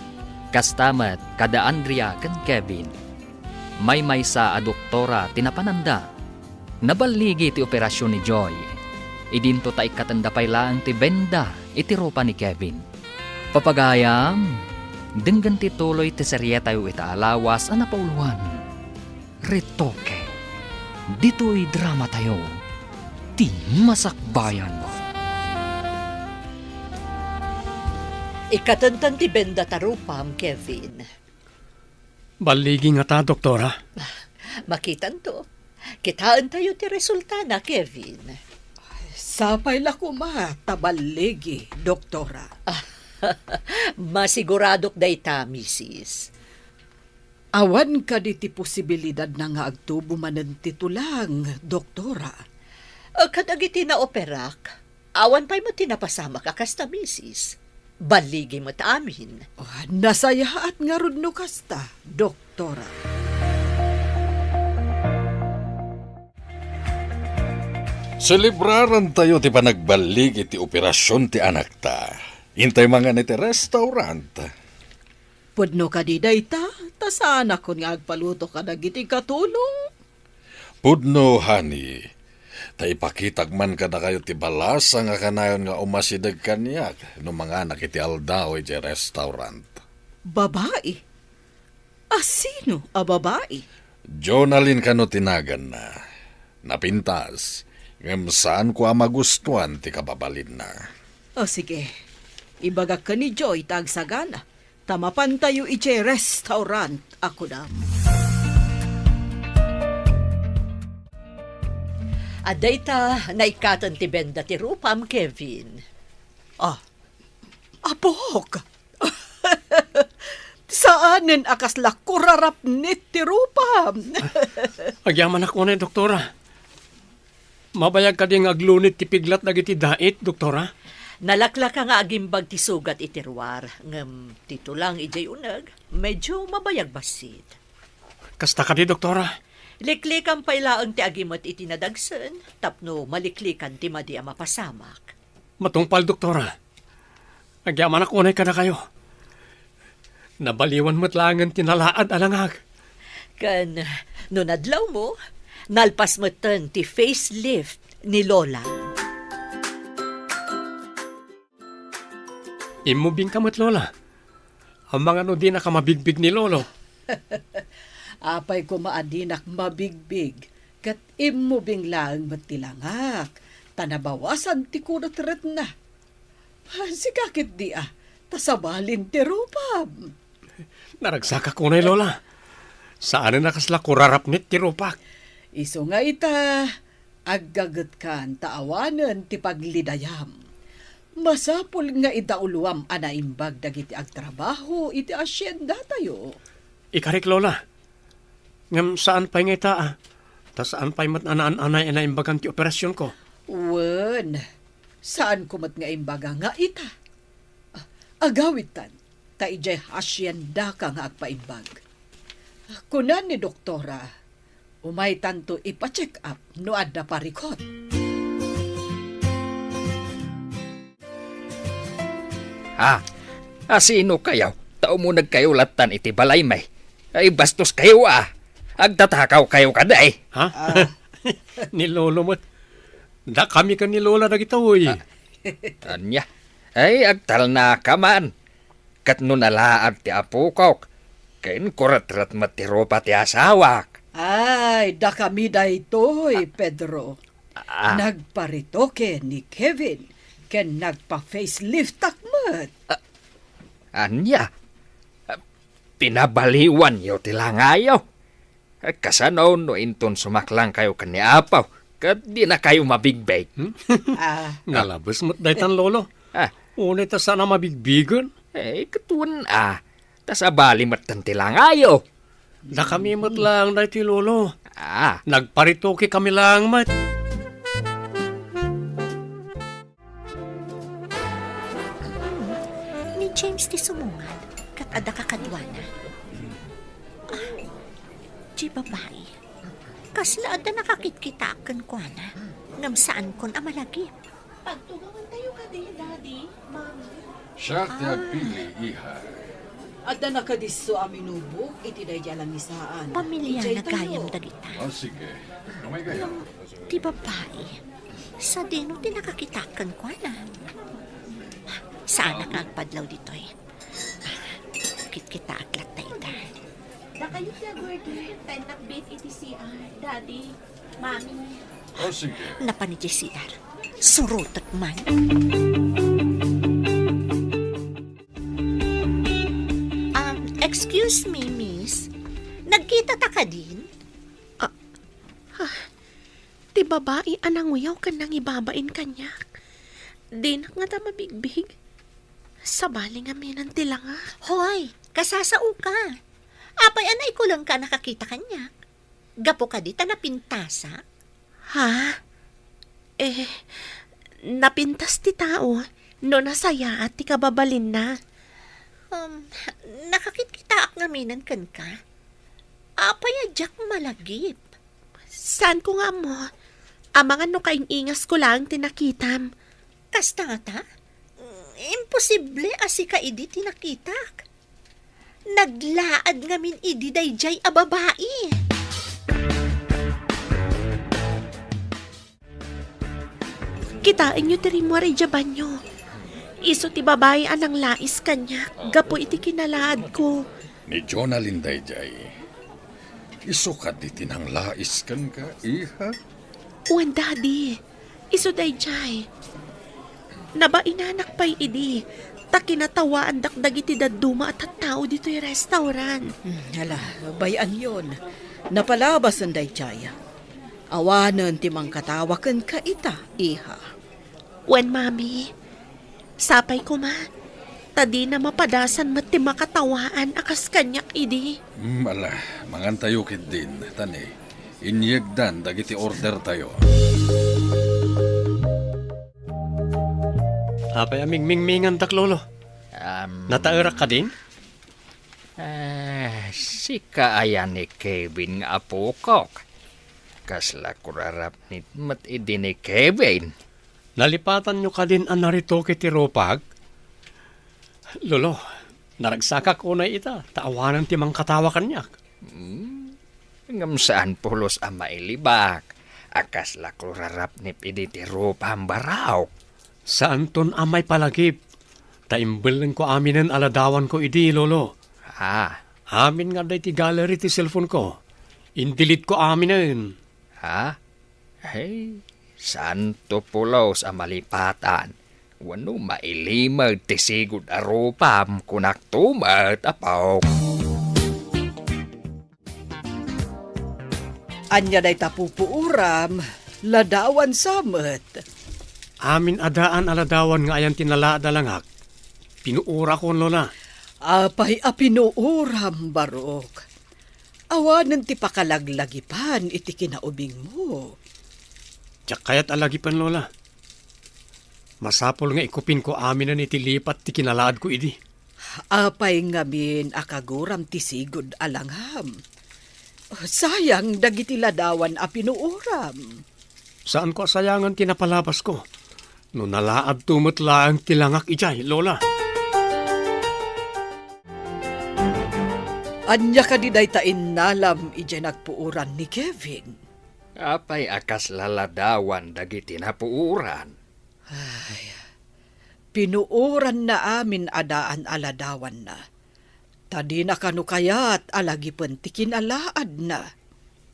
kasta met kada Andrea ken Kevin. Maymaysa a doktora ti napananda. Naballigi ti operasion ni Joy. Idinto ta ikkatenda pay laeng ti benda iti rupa ni Kevin. Papagayam, denggen ti tuloy ti serietayo ita a lawas a napauloan, Retoke. Ditoy dramatayo, ti Masakbayan. Ikatenda ti benda ta rupam, Kevin. Balligi ngata, doktora? Makitanto. Kitaentayo ti resultana, Kevin. Sapay la koma ta balligi, doktora. Masiguradok dayta, misis. Awan kadi ti posibilidadna nga agtubo manen ti tulang, doktora? Kadagiti naoperak, awan pay met ti napasamak a kasta, misis. Balligi met amin. Ah, nasayaat ngarud no kasta, doktora. Selebrarantayo ti panagballigi ti operasion ti anakta. Intay mangan iti restaurant. Pudno kadi dayta, ta saanakon nga agpaluto kadagiti katulong? Pudno, honey. Ta ipakitak man kadakayo ti balasang a kanayon nga umasideg kaniak no manganak iti aldaw iti restaurant. Babai? A sino a babai? Jonalyn kano ti naganna. Napintas, ngem saanko a magustuan ti kababalinna. O sige, ibagak ken ni Joy ta agsagana. Ta mapantayo idiay restaurant a kunam. A dayta, naikkaten ti benda ti rupam, Kevin. Ah, apok! Saanen a kasla kurarapnit ti rupam. Agyamanak unay, doktora. Mabayag kadi nga aglunit ti piglat dagiti dait, doktora? Nalaklaka nga agimbag ti sugat iti ruar, ngem ti tulang idiay uneg, medyo mabayag bassit. Kasta kadi, doktora? Liklikan pay laeng ti agimet iti nadagsen tapno maliklikan ti madi a mapasamak. Matungpal, doktora. Agyamanak unay kadakayo. Nabaliwan met laengen ti nalaad a langag. Ken no nadlawmo, nalpas metten ti facelift ni Lola. Immubingka met, Lola. Amangan no dinaka mabigbig ni Lolo. Apay koma a dinak mabigbig, ket immubing laeng met ti langak, ta nabawasan ti kurutretna. Sika ketdi a, ta sabalin ti rupam. Naragsakak unay, Lola. Saanen a kasla kurarapnit ti rupak. Isu nga ita, aggagetkan ta awanen ti paglidayam. Masapul nga idauloam a naimbag dagiti agtrabaho iti haciendatayo. Ikarik, Lola. Ngem saan pay nga ita, a? Ta saan pay met a naan-anay a naimbagan ti operasionko. Wen, saanko met nga imbaga nga ita. Ah, agawidtan, ta idiay haciendaka nga agpaimbag. Kuna ni doktora, umaytanto ipa-check up no adda parikut. Ha? A sino kayo? Ta umuneg kayo lattan iti balaymi. Ay, bastos kayo, a. Agtatakaw kayo kadi. Ha? Ah. Ni Lolo met. Dakami ken ni Lola dagitoy. Ah. Ania? Ay, agtalnaka man. Ket no nalaad ti apokok, ken kuretret met ti rupa ti asawak. Ay, dakami daytoy, Pedro. Ah. Nagparetoke ni Kevin, ken nagpa-faceliftak met. Ah, ania? Ah, pinabaliwanyo ti langayo? Eh, kasano no inton sumaklangkayo ken ni Apo, ket dinakayo mabigbig? Hmm? Ah. Nalabes met daytan, Lolo. Ah. Unay ta saan a mabigbigen. Eh, ket wen, a. Ta sabali metten ti langayo. Dakami met laeng daytoy, Lolo. Ah. Nagparetoke kami laeng met. Ni James ti sumungad, ket adda kakaduana. Ah, di babai. Kasla adda nakakitkitaak kenkuana, ngem saankon a malagip. Pagtugangantayo kadi, Daddy, Mommy. Siak ti agpili, iha. Adda nakadisso a minubog iti daydi a langisaan. Pamiliana gayam dagita. Ah, sige. Ngem ti babai, sadino ti nakakita kenkuana? Saanak nga agpadlaw ditoy. Kitkitaak latta ita. Dakayo ti agurdi, ta innak iti C R, Daddy, Mami. Oh, sige. Napan iti C R. Surotek man. Um, excuse me, miss. Nagkita ta kadin? Ah, ah, ti babai a nanguyaw ken nangibabain kaniak. Dinak ngata mabigbig. Sabali ngamin ti langak. Hoy, kasasaoka. Apay a naikulengka a nakakita kaniak? Gapu kadi ta napintasak? Ha? Eh, napintas ti tao no nasayaat ti kababalinna. Um, nakakitkitaak ngaminen kenka. Apay a diak malagip? Saanko nga ammo. Amangan no kaing-ingasko laeng ti nakitam. Kasta ngata? Imposible a sika idi ti nakitak. Naglaad ngamin idi daydiay a babai. Kitaenyo ti rimmuar idiay banio. Isu ti babai a nanglais kaniak gapu iti kinalaadko. Ni Jonalyn daydiay. Isu kadi ti nanglais kenka, iha? Wen, Daddy. Isu daydiay. Nabainanak pay idi, ta kinatawaandak dagiti dadduma a tattao ditoy restaurant. Hmm, ala, bay-anyon. Napalabasen daydiay. Awanen ti mangkatawa kenka ita, iha. Wen, Mami. Sapay koma, ta dina mapadasan met ti makatawaan a kas kaniak idi. Hmm, ala, mangantayo ketdin, ta ne, inyegdan dagiti ordertayo. Apay a mingmingmingandak, Lolo? Am. Nataerak kadin? Ah, sika aya ni Kevin nga apokok? Kasla kurarapnit met idi ni Kevin. Nalipatanyo kadin a naritoke ti rupag? Lolo, naragsakak unay ita, ta awanen ti mangkatawa kaniak. Hmm, ngem saan pulos a mailibak a kasla kurarapnit idi ti rupam, Barok. Saanton a maipalagip, ta imbellengko aminen a ladawanko idi, Lolo. Ah. Amin nga adda iti gallery ti cellphone-ko. Indelete-ko aminen. Ha? Hey, saanto pulos a malipatan. Wenno mailimed ti sigud a rupam, kunakto met, apok. Ania dayta pupuoram, ladawan sa met. Amin a daan a ladawan nga ayan ti nalaad a langak, pinuorakon, Lola. Apay a pinuoram, Barok? Awanen ti pakalaglagipan iti kinaubingmo. Diak kayat a lagipen, Lola. Masapul nga ikupinko aminen iti lipat ti kinalaadko idi. Apay ngamin a kaguram ti sigud a langam? Sayang dagiti ladawan a pinuoram. Saanko a sayangan ti napalabasko no nalaadto met laeng ti langak idiay, Lola. Ania kadi dayta innalam idiay nagpuoran ni Kevin? Apay a kasla ladawan dagiti napuoran? Ay, pinuoranna amin a daan a ladawanna. Ta dina kano kayat a lagipen ti kinalaadna.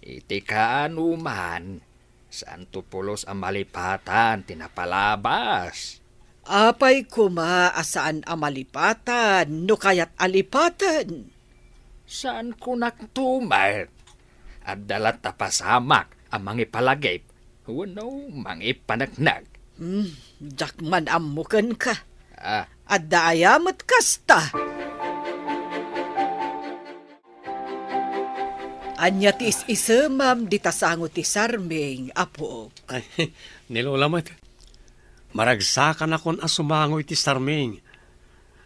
Iti kaanoman, saanto pulos a malipatan ti napalabas. Apay koma a saan a malipatan no kayat a lipaten? Saan kunakto met? Adda latta pasamak a mangipalagip wenno mangipaneknek. Hmm, diak man ammo kenka. Ah. Adda aya met kasta? Ania ti is-isemam dita sango ti sarming, apok? Ay, ni Lola met. Maragsakanakon a sumango iti sarming.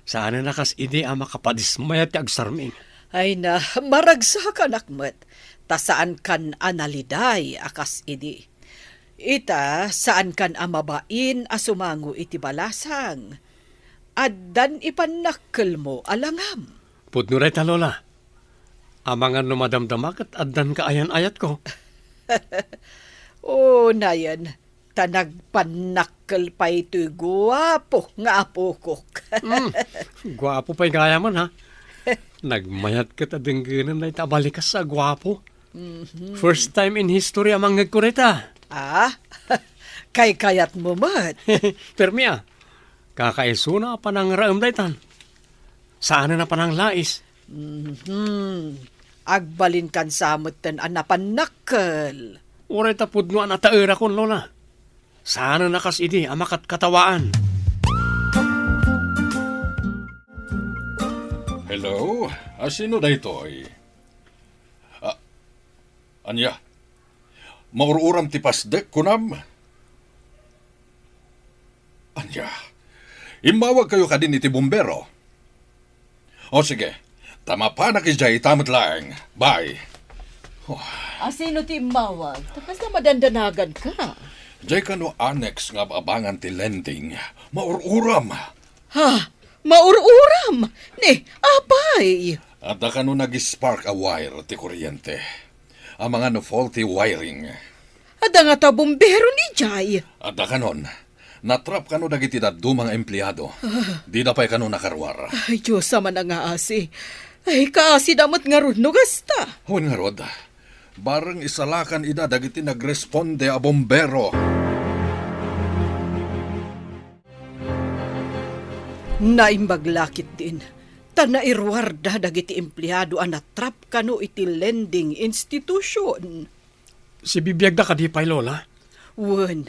Saanen a kas idi a makapadismayat ti agsarming. Ay na, maragsakanak met, ta saankan a naliday a kas idi. Ita, saankan a mabain a sumango iti balasang. Addan ipannakkelmo a langam. Pudno dayta, Lola. Amangan no madamdama ket addan kaayan-ayatko. Unayen, ta nagpannakkel pay toy guapo nga apokok. Hmm, guapo pay gayamen, ha? Nagmayat ket a denggenen dayta a balikas a guapo. Mhm. First time in history a mangngegko dayta. Ah, kaykayatmo met. Permi, a. Kakaisuna a panangraem daytan. Saanen a pananglais. Mhm. Agbalinkan sa metten a napannakkel. Uray ta pudno a nataerakon, Lola. Saanen a kas idi a makatkatawaan. Hello? A, sino daytoy? A, ania? Maur-uram ti pasdek, kunam? Ania? Immawagkayo kadin iti bumbero? O, sige. Ta mapanak idiay ita met laeng. Bye. Oh. A, sino ti immawag? Ta kasla madandanaganka? Diay kano annex nga ab-abangan ti lending. Maur-uram. Ha? Maur-uram? Ni, apay? Adda kano nag-spark a wire ti kuryente. Amangan no faulty wiring. Adda ngata bumbero idiay? Adda kanon. Natrap kano dagiti dadduma nga empleado. Ah. Dida pay kano nakaruar. Ay, Dios a manangaasi. Ay, kaasida met ngarud no kasta. Wen ngarud, bareng isalakan ida dagiti nagresponde a bumbero. Naimbag la ketdin, ta nairuarda dagiti empleado a natrap kano iti lending institution. Sibibiagda kadi pay, Lola? Wen,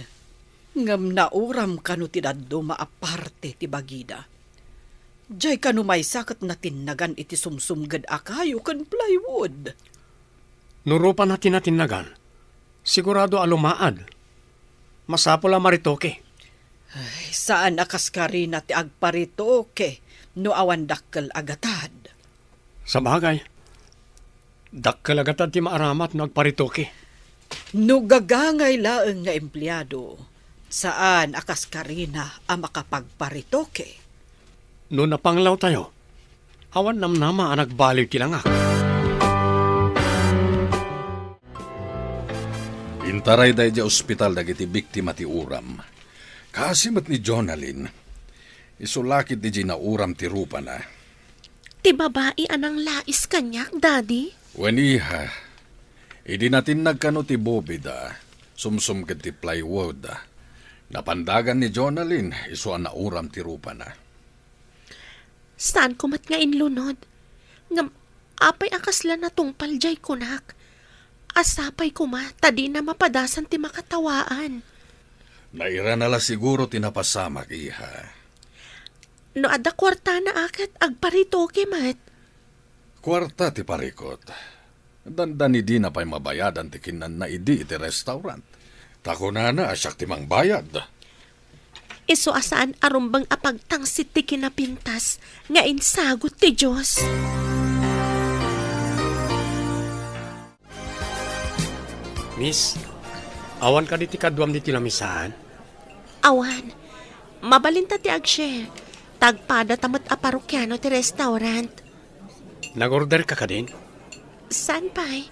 ngem nauram kano ti dadduma a parte ti bagida. Diay kano maysa ket natinnagan iti sumsumged a kayo ken plywood. No rupana ti natinnagan, sigurado a lumaad. Masapul a maretoke. Ay, saan a kas Karina ti agparetoke no awan dakkel a gatad. Sabagay, dakkel a gatad ti maaramat no agparetoke. No gagangay laeng nga empleado, saan a kas Karina a makapagparetoke. No napanglawtayo, awan namnama a nagbaliw ti langak. Intarayda idiay ospital dagiti biktima ti uram. Kaasi met ni Jonalyn, isu la ketdi diay nauram ti rupana. Ti babai a nanglais kaniak, Daddy? Wen, iha. Idi natinnag kano ti bubida, sumsumged ti plywood, napandagan ni Jonalyn, isu a nauram ti rupana. Saanko met nga inlunod. Ngem apay a kasla natungpal diay kunak? A sapay koma ta dina mapadasan ti makatawaan. Nairana la siguro ti napasamak, iha. No adda kuartana a ket agparetoke met. Kuarta ti parikot. Dandani dina pay mabayadan ti kinanna idi iti restaurant. Ta kunana a siak ti mangbayad. Isu a saan a rumbeng a pagtangsit ti kinapintas nga insagut ti Dios. Miss, awan kadi ti kaduam ditoy lamisaan? Awan. Mabalinta ti ag-share. Ta agpadata met a parokiano ti restaurant. Nag-order ka kadin? Saan pay?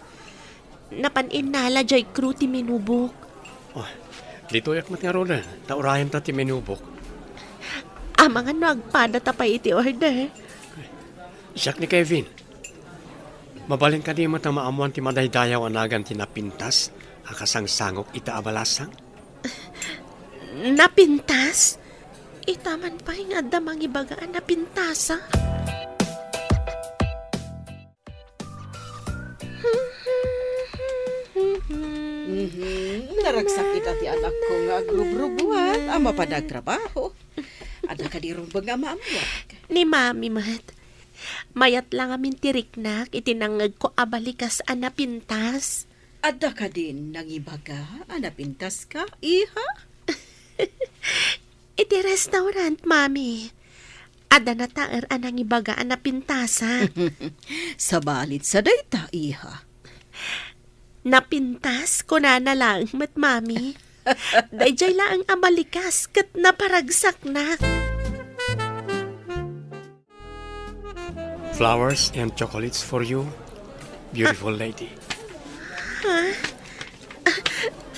Napan innala diay crew ti menu book. Oh, ditoyak met ngaruden, ta urayenta ti menu book. Amangan no agpadata pay iti order. Siak ni Kevin. Mabalin kadi met a maammoan ti madaydayaw a nagan ti napintas a kasangsangok ita a balasang? Napintas? Ita man pay nga adda mangibaga a napintasa. Mhm. Naragsak ita ti anakko nga agrubrubuat a mapan agtrabaho. Adda kadi rumbeng a maammuak? Ni Mami met. Mayat la ngamin ti riknak iti nangngegko a balikas a napintas. Adda kadin nangibaga a napintaska, iha? Iti restaurant, Mami. Adda nataer a nangibaga a napintasak. Sabalid sa dayta, iha. Napintas, kunana laeng met, Mami. Daydiay laeng a balikas ket naparagsaknak. Flowers and chocolates for you, beautiful lady. Ha? Ah,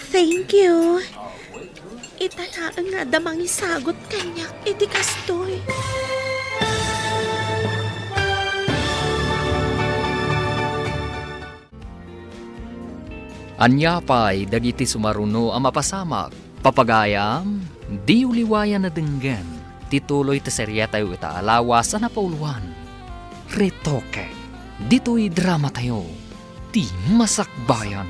thank you. Ita laeng nga adda mangisagut kaniak iti kastoy. Ania pay dagiti sumaruno a mapasamak? Papagayam, diyo liwayan a denggen ti tuloy ti serietayo ita a lawas a napauluan, Retoke. Ditoy dramatayo, ti Masakbayan.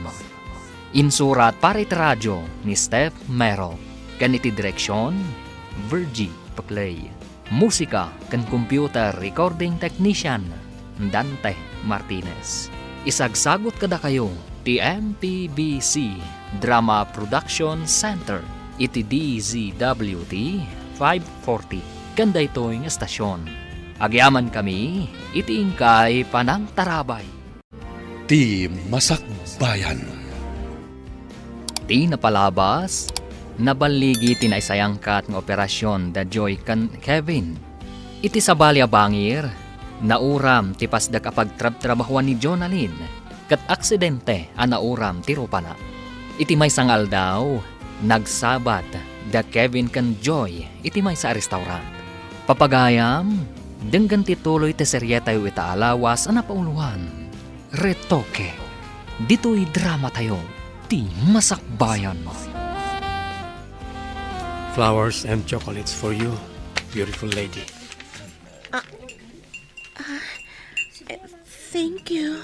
Insurat para iti radio ni Steph Mero, ken iti direksion, Virgie Paclay. Musika ken computer recording technician, Dante Martinez. Isagsagut kadakayo ti M P B C Drama Production Center iti D Z W T five forty ken daytoy nga estasion. Agyamankami iti inkay panangtarabay. Ti Masakbayan. Ti napalabas, naballigi ti naisayangkat nga operasion da Joy ken Kevin. Iti sabali a bangir, nauram ti pasdek a pagtrabtrabahuan ni Jonalyn, ket aksidente a nauram ti rupana. Iti maysa nga aldaw, nagsabat da Kevin ken Joy iti maysa a restaurant. Papagayam, denggen ti tuloy ti serietayo ita a lawas a napauluan, Retoke. Ditoy dramatayo, ti Masakbayan. Flowers and chocolates for you, beautiful lady. Ah, ah, eh, thank you.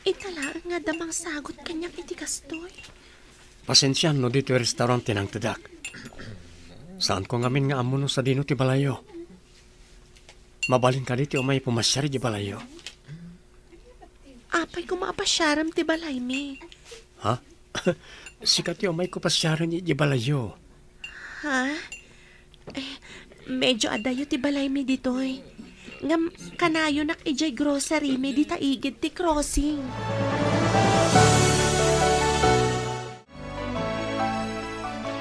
Ita laeng nga adda mangsagut kaniak iti kastoy. Pasensiam no ditoy restaurant ti nangtedak. Saanko ngamin nga ammo no sadino ti balayyo. Mabalin kadi ti umay pumasiar idiay balayyo? Apay koma a pasiarem ti balaymi? Ha? Sika ti umayko pasiaren idiay balayyo. Ha? Eh, medyo adayo ti balaymi ditoy. Ngem kanayonak idiay grocerymi dita igid ti crossing.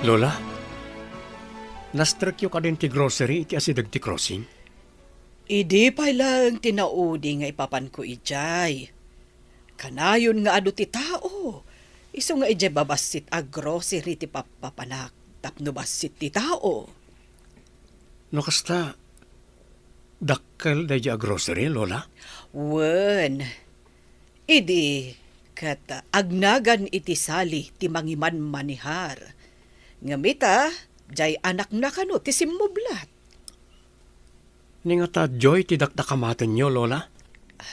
Lola, nastrekyo kadin ti grocery iti asideg ti crossing? Idi pay laeng ti naudi nga ipapanko idiay. Kanayon nga adu ti tao, isu nga idiay babassit a grocery ti pappapanak tapno bassit ti tao. No kasta, dakkel daydiay a grocery, Lola? Wen, idi ket agnagan iti sali ti mangimanmanihar. Ngem ita, diay anakna kano ti simmublat. Ni ngata, Joy, ti dakdakamatenyo, Lola?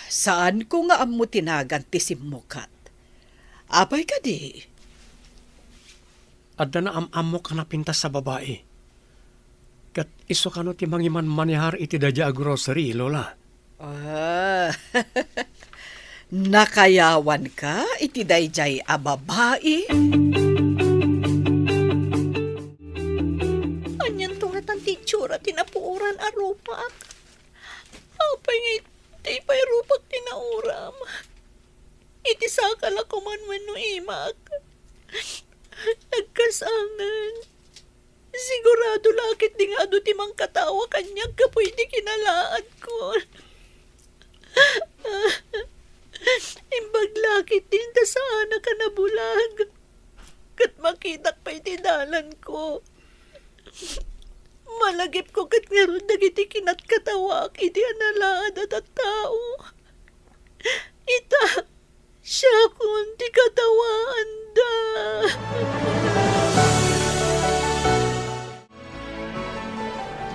Saanko nga ammo ti nagan ti simmukat. Apay kadi? Adda naam-ammok a napintas a babai. Ket isu kano ti mangimanmanihar iti daydiay a grocery, Lola? Ah, nakayawanka iti daydiay a babai? Anianto ngatan ti itsura ti napuoran a rupak? Apay nga iti pay rupak ti nauram? Iti saka la koman wenno imak? Nagkasangan. Sigurado la ketdi nga adu ti mangkatawa kaniak gapu iti kinalaadko. Imbag la ketdi ta saanak a nabulag ket makitak pay ti dalanko. Malagipko ket ngarud dagiti kinatkatawaak iti analaad a tattao. Ita, siakon ti katawaanda.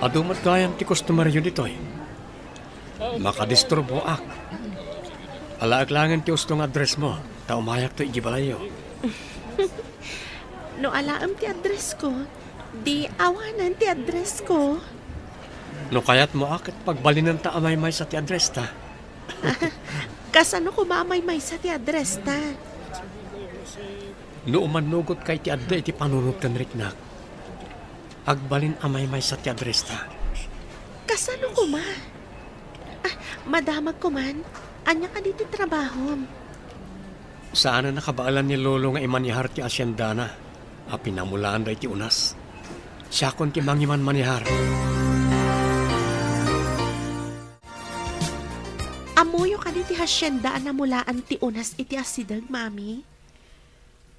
Adu met gayam ti customeryo ditoy. Makadisturboak. Alaek laengen ti usto nga addressmo, ta umayakto idiay balayyo. No alaem ti addressko, di awanen ti addressko. No kayatmo a ket pagbalinenta a maymaysa ti addresta. Kasano koma a maymaysa ti addresta? No umannugotka iti adda iti panunot ken riknak, agbalin a maymaysa ti addresta. Kasano koma? Ah, madamag koman. Ania kadi ti trabahom? Saanen a kabaelan ni Lolo nga imanihar ti asiendana a pinamulaan daydi unas. Siakon ti mangimanmanihar. Ammoyo kadi ti hasienda a namulaan ti unas iti asideg, Mami?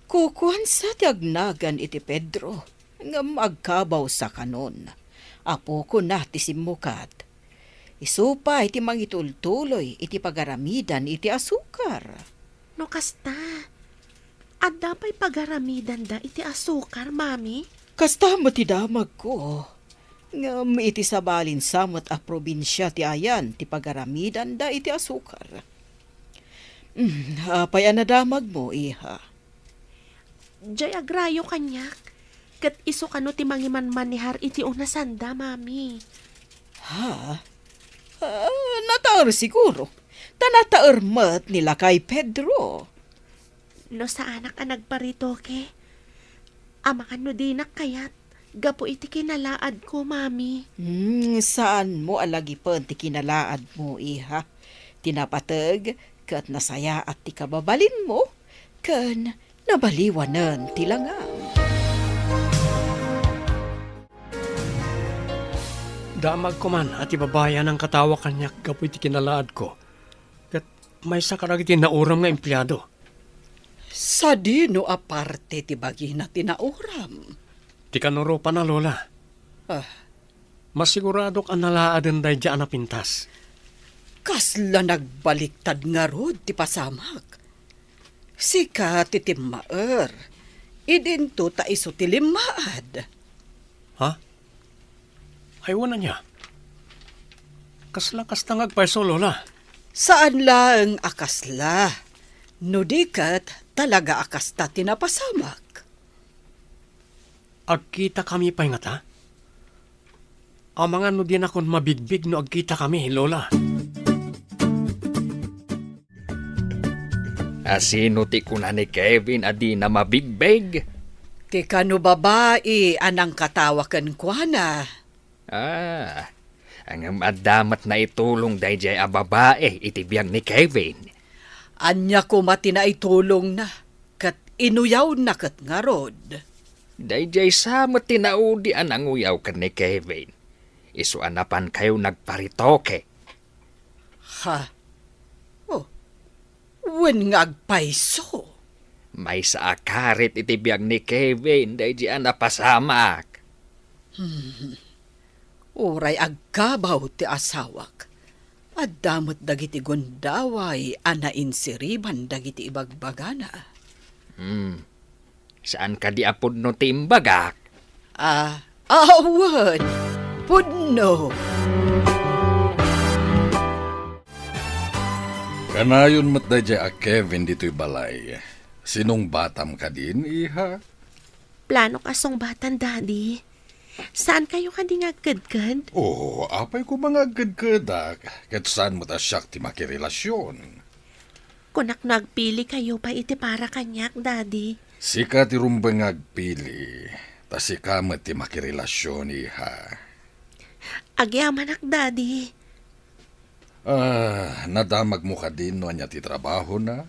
Kukuansa ti agnagan iti Pedro, ngem agkabaw sakanon. Apokona ti simmukat. Isu pay ti mangitultuloy iti pagaramidan iti asukar. No kasta, adda pay pagaramidanda iti asukar, Mami? Kasta met ti damagko. Ngem iti sabalin sa met a probinsia ti ayan ti pagaramidanda iti asukar. Mm, apay a nadamagmo, iha? Jay agrayo kaniak, ket isu kano ti mangimanmanehar iti unasanda, Mami? Ha? Ah, nataer siguro. Ta nataer met ni lakay Pedro. No saanak a nagparitoke, amangan no dinak kayat gapu iti kinalaadko, Mami. Hmm, saanmo a lagipen ti kinalaadmo, iha. Ti napateg ket nasayaat ti kababalinmo, ken nabaliwanen ti langam. Damagko man a ti babai a nangkatawa kaniak gapu iti kinalaadko, ket maysa kadagiti nauram nga empleado. Sadino a parte ti bagina ti nauram? Ti kanurupana, Lola. Ah. Masiguradok a nalaaden daydiay a napintas. Kasla nagbaliktad ngarud ti pasamak. Sika ti timmaer. Idinto ta isu ti limmaad. Ha? Ay, wen ania? Kasla kasta nga agpayso, Lola? Saan laeng a kasla. No di ket, talaga a kasta ti napasamak. Agkitakami pay ngata? Amangan no dinakon mabigbig no agkitakami, Lola. A sino ti kuna ni Kevin a dina mabigbig? Ti kano babai a nangkatawa kenkuana. Ah, ngem adda met naitulong daydiay a babai iti biag ni Kevin. Ania koma ti naitulongna, ket inuyawna ket ngarud? Daydiay sa met ti naudi a nanguyaw ken ni Kevin. Isu a napankayo nagparitoke. Ha? Oh, wen nga agpayso. Maysa a karit iti biag ni Kevin daydiay a napasamak. Hmm. Uray agkabaw ti asawak, adda met dagiti gundaway a nainsiriban dagiti ibagbagana. Hmm. Saan kadi a pudno ti imbagak? Ah, awan. Pudno. Kanayon met daydiay a Kevin ditoy balay. Sinungbatam kadin, iha? Planok a sungbatan, Daddy. Saan kayo kadi nga agkedked? Oo, apay koma nga agkedkedak, ket saan met a siak ti makirelasion. Kunak no agpili kayo pay iti para kaniak, Daddy. Sika ti rumbeng nga agpili, ta sika met ti makirelasion, iha. Agyamanak, Daddy. Ah, nadamagmo kadin no ania ti trabahona?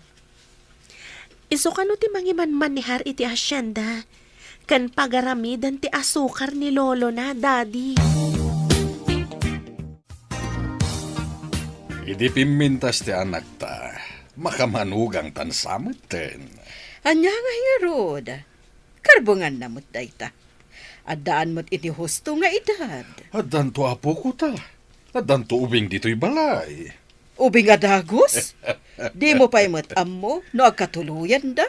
Isu kano ti mangimanmanehar iti hasienda, ken pagaramiden ti asukar ni lolona, Daddy. Idi pimmintas ti anakta, makamanugangtan sa metten. Ania ngay ngarud? Karbenganna met dayta. Addaan met iti husto nga edad. Addanto, apoko, ta addanto ubing ditoy balay. Ubing a dagus? Dimo pay met ammo no agkatuloyanda?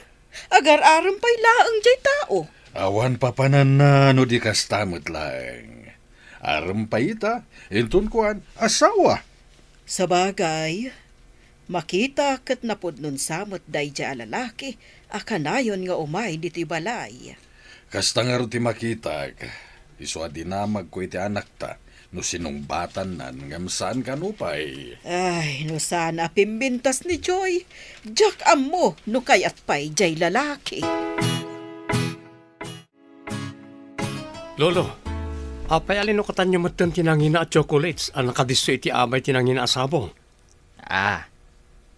Agar-arem pay laeng jay tao. Awan papananna no di kasta met laeng. Arem pay ita, inton kuan, asawa. Sabagay, makita ket napudnon sa met daydiay a lalaki a kanayon nga umay ditoy balay. Kasta ngarud ti makitak, isu a dinamagko iti anakta no sinungbatannan ngem saan kano pay. Ay, no saan a pimbintas ni Joy, diak ammo no kayat pay jay lalaki. Lolo, apay a linukatanyo metten ti nangina a chocolates a nakadisso iti amay ti nangina a sabong? Ah,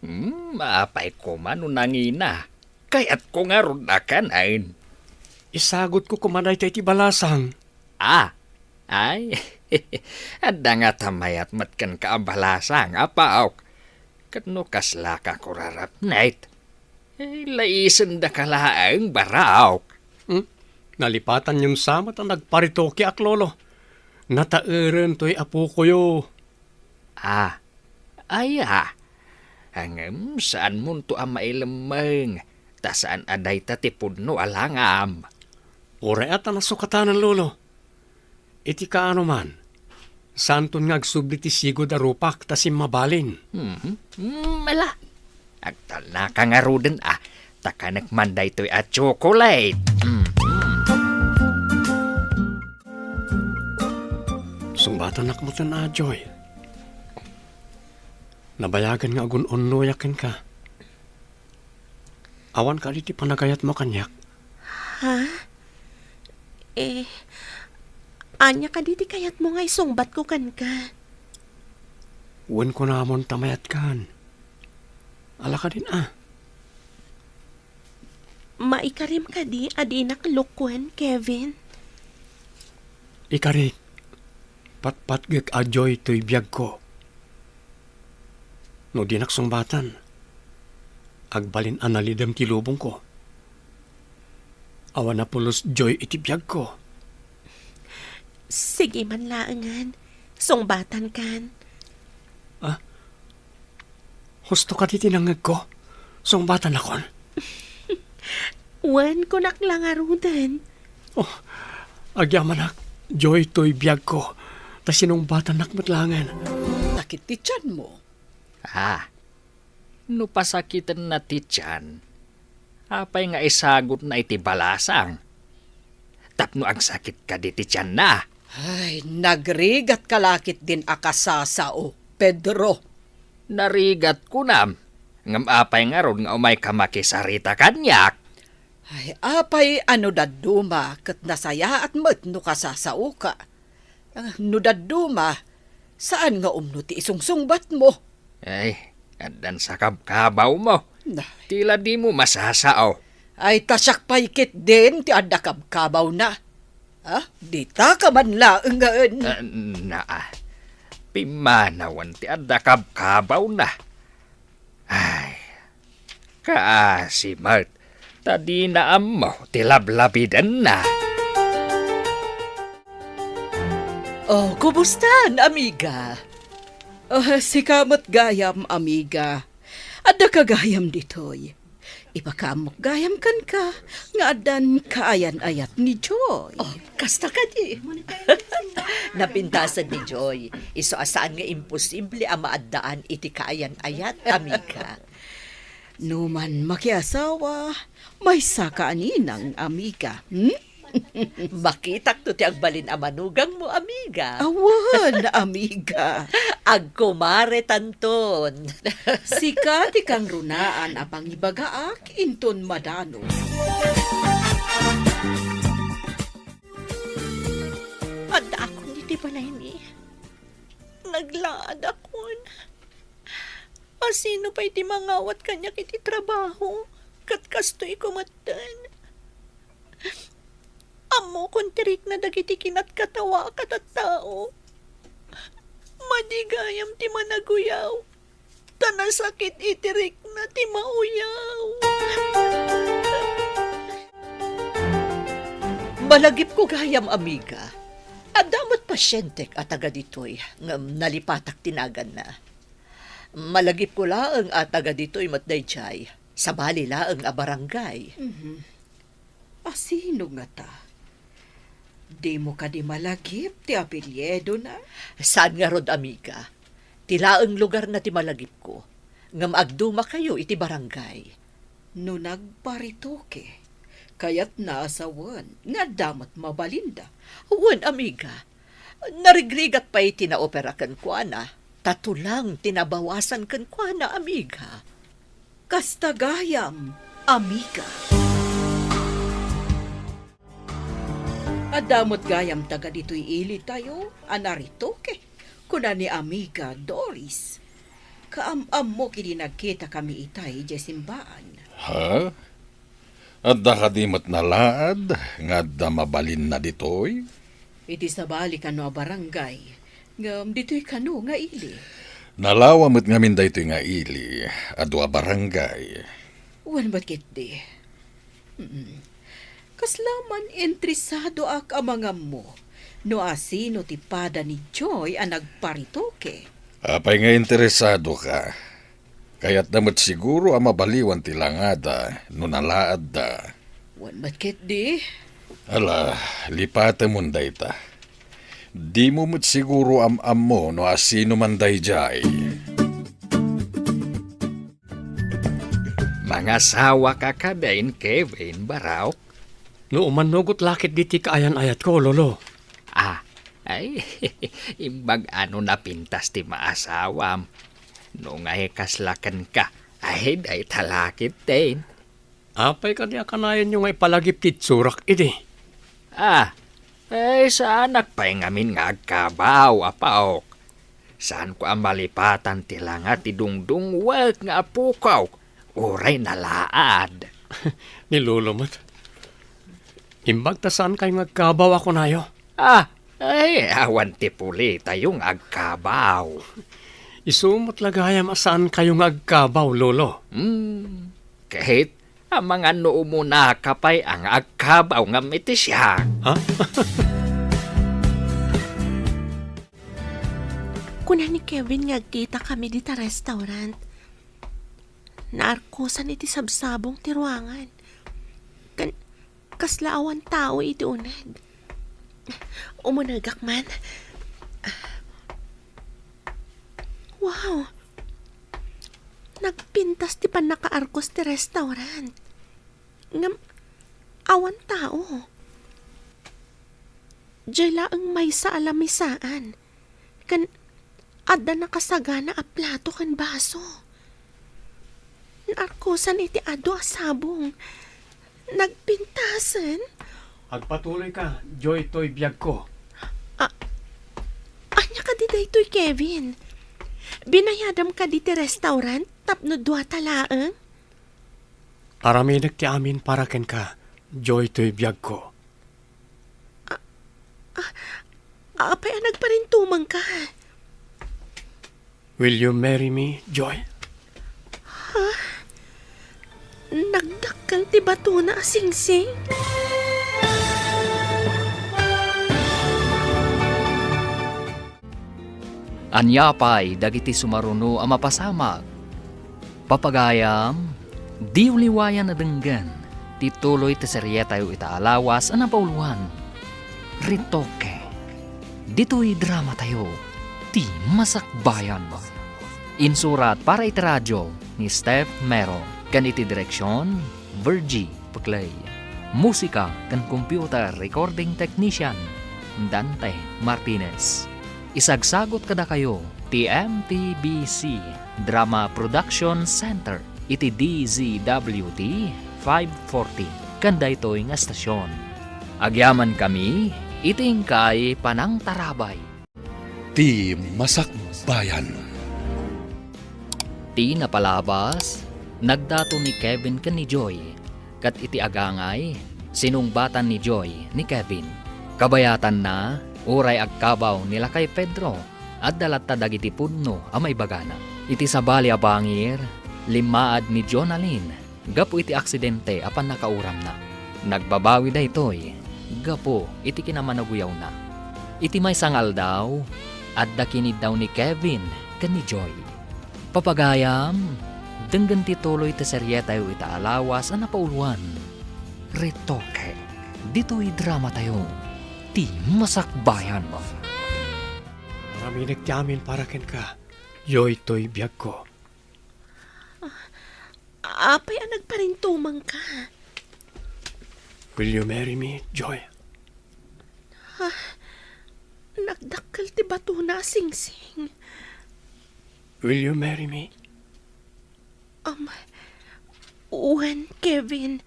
hmm, apay koma no nangina. Kayatko ngarud a kanaen. Isagutko koma dayta iti balasang. Ah, ay, adda ngata mayat met kenka a balasang, apaok. Ket no kaslaka kurarapnek, eh, laisendaka laeng, barok. Hmm? Nalipatanyon sa met a nagparetokeak, Lolo. Nataeren toy apokoyo. Ah, aya. Ngem saanmonto a mailemmeng, ta saan a dayta ti pudno a langam. Uray a ta nasukatanan, Lolo. Iti kaano man, saanton nga agsubli ti sigud a rupak ta simmabalin. Mhm. Mm, ala. Agtalnaka ngaruden a, ta kanek man daytoy a chocolate. Mhm. Sungbatannak met, a, Joy. Nabayagen nga agun-unnoyak kenka. Awan kadi ti panagayatmo kaniak? Ha? Eh, ania kadi ti kayatmo nga isungbatko kenka? Wen kunamon ta mayatkan. Ala kadin a. Maikarim kadi a dinak lukuen, Kevin? Ikarik, patpatgek a Joy toy biagko. No dinak sungbatan, agbalin a nalidem ti lubongko. Awan a pulos Joy iti biagko. Sige man laengen, sungbatankan. Ah? Husto kadi ti nangngegko? Sungbatanakon? Wen, kunak la ngaruden. Oh, agyamanak, Joy toy biagko, ta sinungbatannak met laengen. Sakit ti tianmo. Ah, no pasakitenna ti tian, apay nga isagutna iti balasang? Tapno agsakit kadi ti tianna. Ay, nagrigatka la ketdin a kasasao, Pedro. Narigat kunam, ngem apay ngarud nga umayka makisarita kaniak? Ay, apay a no dadduma ket nasayaat met no kasasaoka? Ah, no dadduma, saan nga umno ti isungsungbatmo? Ay, addan sakabkabawmo. Nay. Ti la dimo masasao. Ay, ta siak pay ketdin ti adda kabkabawna. Ah, ditaka man laengen. Ah, naa. Pimmanawen ti adda kabkabawna. Ay, kaasi met, ta dina ammo ti lablabidenna. Oh, kumusta, amiga? Ah, sika met gayam, amiga. Addaka gayam ditoy. Ipakaammok gayam kenka nga addan kaayan-ayat ni Joy. Oh, kasta kadi. Napintasen ni Joy. Isu a saan nga imposible a maaddaan iti kaayan-ayat, amiga. No man makiasawa, maysaka a ninang, amiga. Hmm? Makitakto ti agbalin a manugangmo, amiga. Awan, amiga. Agkumaretanton. Sika ti kangrunaan a pangibagaak inton madano. Addaakon iti balaymi. Naglaadakon. A sino pay ti mangawat kaniak iti trabaho? Ket kastoy kumetten. Ammokon ti rikna dagiti kinatkatawaak a tattao. Madi gayam ti managuyaw, ta nasakit iti rikna ti mauyaw. Malagipko gayam, amiga. Adda met pasientek a taga ditoy, ngem nalipatak ti naganna. Malagipko laeng a taga ditoy met daydiay. Sabali laeng a barangay. Mhm. A sino ngata? Dimo kadi malagip ti apelyidona? Saan ngarud, amiga. Ti laeng lugarna ti malagipko. Ngem agdumakayo iti barangay. No nagparetoke, kayatna a sawen nga adda met mabalinda. Wen, amiga. Narigrigat pay ti naopera kenkuana. Ta tulang ti nabawasan kenkuana, amiga. Kasta gayam, amiga. Adda met gayam taga ditoy ilitayo a naretoke, kuna ni amiga Doris. Kaam-ammok idi nagkitakami itay idiay simbaan. Ha? Adda kadi met nalaad nga adda mabalinna ditoy? Iti sabali kano a barangay, ngem ditoy kano nga ili. Nalawa met ngamin daytoy nga ili a dua barangay. Wen met ketdi. Mm. Kasla man interesadoak a mangammo no asino ti pada ni Joy a nagparetoke. Apay nga interesadoka? Kayatna met siguro a mabaliwan ti langada no nalaadda. Wen met ketdi. Ala, lipatemon dayta. Dimo met siguro am-ammo no asino man daydiay. Mangasawaka kadin, Kevin, Barok? No umannugot la ketdi ti kaayan-ayatko, Lolo. Ah, ay, imbag a no napintas ti maasawam. No ngay kasla kenka, ay, dayta la ketdin. Apay kadi a kanayonyo nga ipalagip ti itsurak idi? Ah, eh, saanak pay ngamin nga agkabaw, apaok. Saanko a malipatan ti langa ti dungdungwek nga apokok, uray nalaad. Ni Lolo met. Imbag ta saankayo nga agkabaw a kunayo. Ah, ay, awan ti pulitayo nga agkabaw. Isu met la gayam a saankayo nga agkabaw, Lolo. Hmm, ket amangan no umunaka pay a nga agkabaw ngem iti siak. Ha? Kuna ni Kevin nga agkita kami dita restaurant. Naarkosan iti sabsabong ti ruangan. Ken kasla awan tao iti uneg. Umunegak man. Wow! Nagpintas ti pannakaarkos ti restaurant. Ngem awan tao. Diay laeng maysa a lamisaan. Ken adda nakasagana a plato ken baso. Naarkosan iti adu a sabong. Nagpintasen. Agpatuloyka, Joy toy biagko. A-, ania kadi daytoy, Kevin? Binayadam kadi ti restaurant tapno duata laeng? Aramidek ti amin para kenka, Joy toy biagko. A-, a-, apay a nagparintumengka? Will you marry me, Joy? Ha? Nagdakkel ti batona a singsing? Ania pay dagiti sumaruno a mapasamak? Papagayam, diyo liwayan a denggen ti tuloy ti serietayo ita a lawas a napauluan, Retoque. Ditoy dramatayo, ti Masakbayan. Insurat para iti radio ni Steph Mero, ken iti direksion, Virgie Peclay. Musika ken computer recording technician, Dante Martinez. Isagsagut kadakayo ti M T B C Drama Production Center iti D Z W T five forty ken daytoy nga estasion. Agyamankami iti inkay panangtarabay. Ti Masakbayan. Ti napalabas, nagdato ni Kevin ken ni Joy, ket iti agangay, sinungbatan ni Joy ni Kevin. Kabayatanna, uray agkabaw ni lakay Pedro, adda latta dagiti pudno a maibagana. Iti sabali a bangir, limmaad ni Jonalyn gapu iti aksidente a pannakauramna. Nagbabawi daytoy gapu iti kinamanaguyawna. Iti maysa nga aldaw, adda kiniddaw ni Kevin ken ni Joy. Papagayam, denggen ti tuloy ti serietayo ita a lawas a napauluan, Retoque. Ditoy dramatayo, ti Masakbayan. Aramidek ti amin para kenka, Joy toy biagko. Apay a nagparintumengka? Will you marry me, Joy? Ah, nagdakkel ti batona a singsing. Will you marry me? Um, wen, Kevin.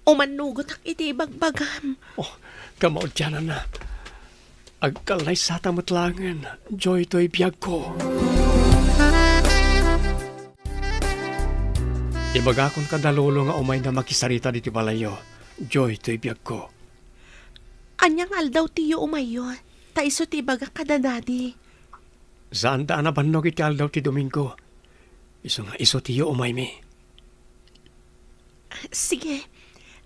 Umannugotak iti ibagbagam. Oh, kamaudiananna. Agkallaysata met laengen, Joy toy biagko. Ibagakon kada Lolo nga umayna makisarita ditoy balayyo, Joy toy biagko. Ania nga aldaw tiyo umayyo, ta isu ti ibagak kada Daddy. Saanda a nabannog iti aldaw ti Domingo. Isu nga isu ti umaymi. Sige,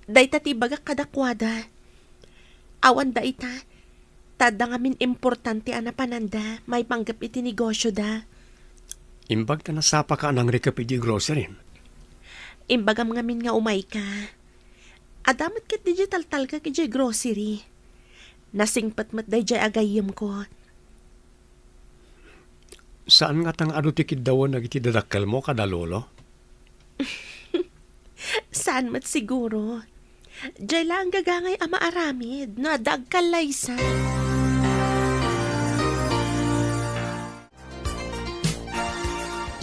dayta ti ibagak kadakuada. Awan dayta, ta adda ngamin importante a napananda maipanggep iti negosioda. Imbag ta nasapaka a nangrikep iti grocery. Imbagam ngamin nga umayka. Adda met ket digital talkak idiay grocery. Nasingpet met daydiay a gayyemko. Saan ngata nga adu ti kiddawen dagiti dadakkelmo kada lolo? Saan met siguro. Diay laeng gagangay a maaramid no adda agkallaysa.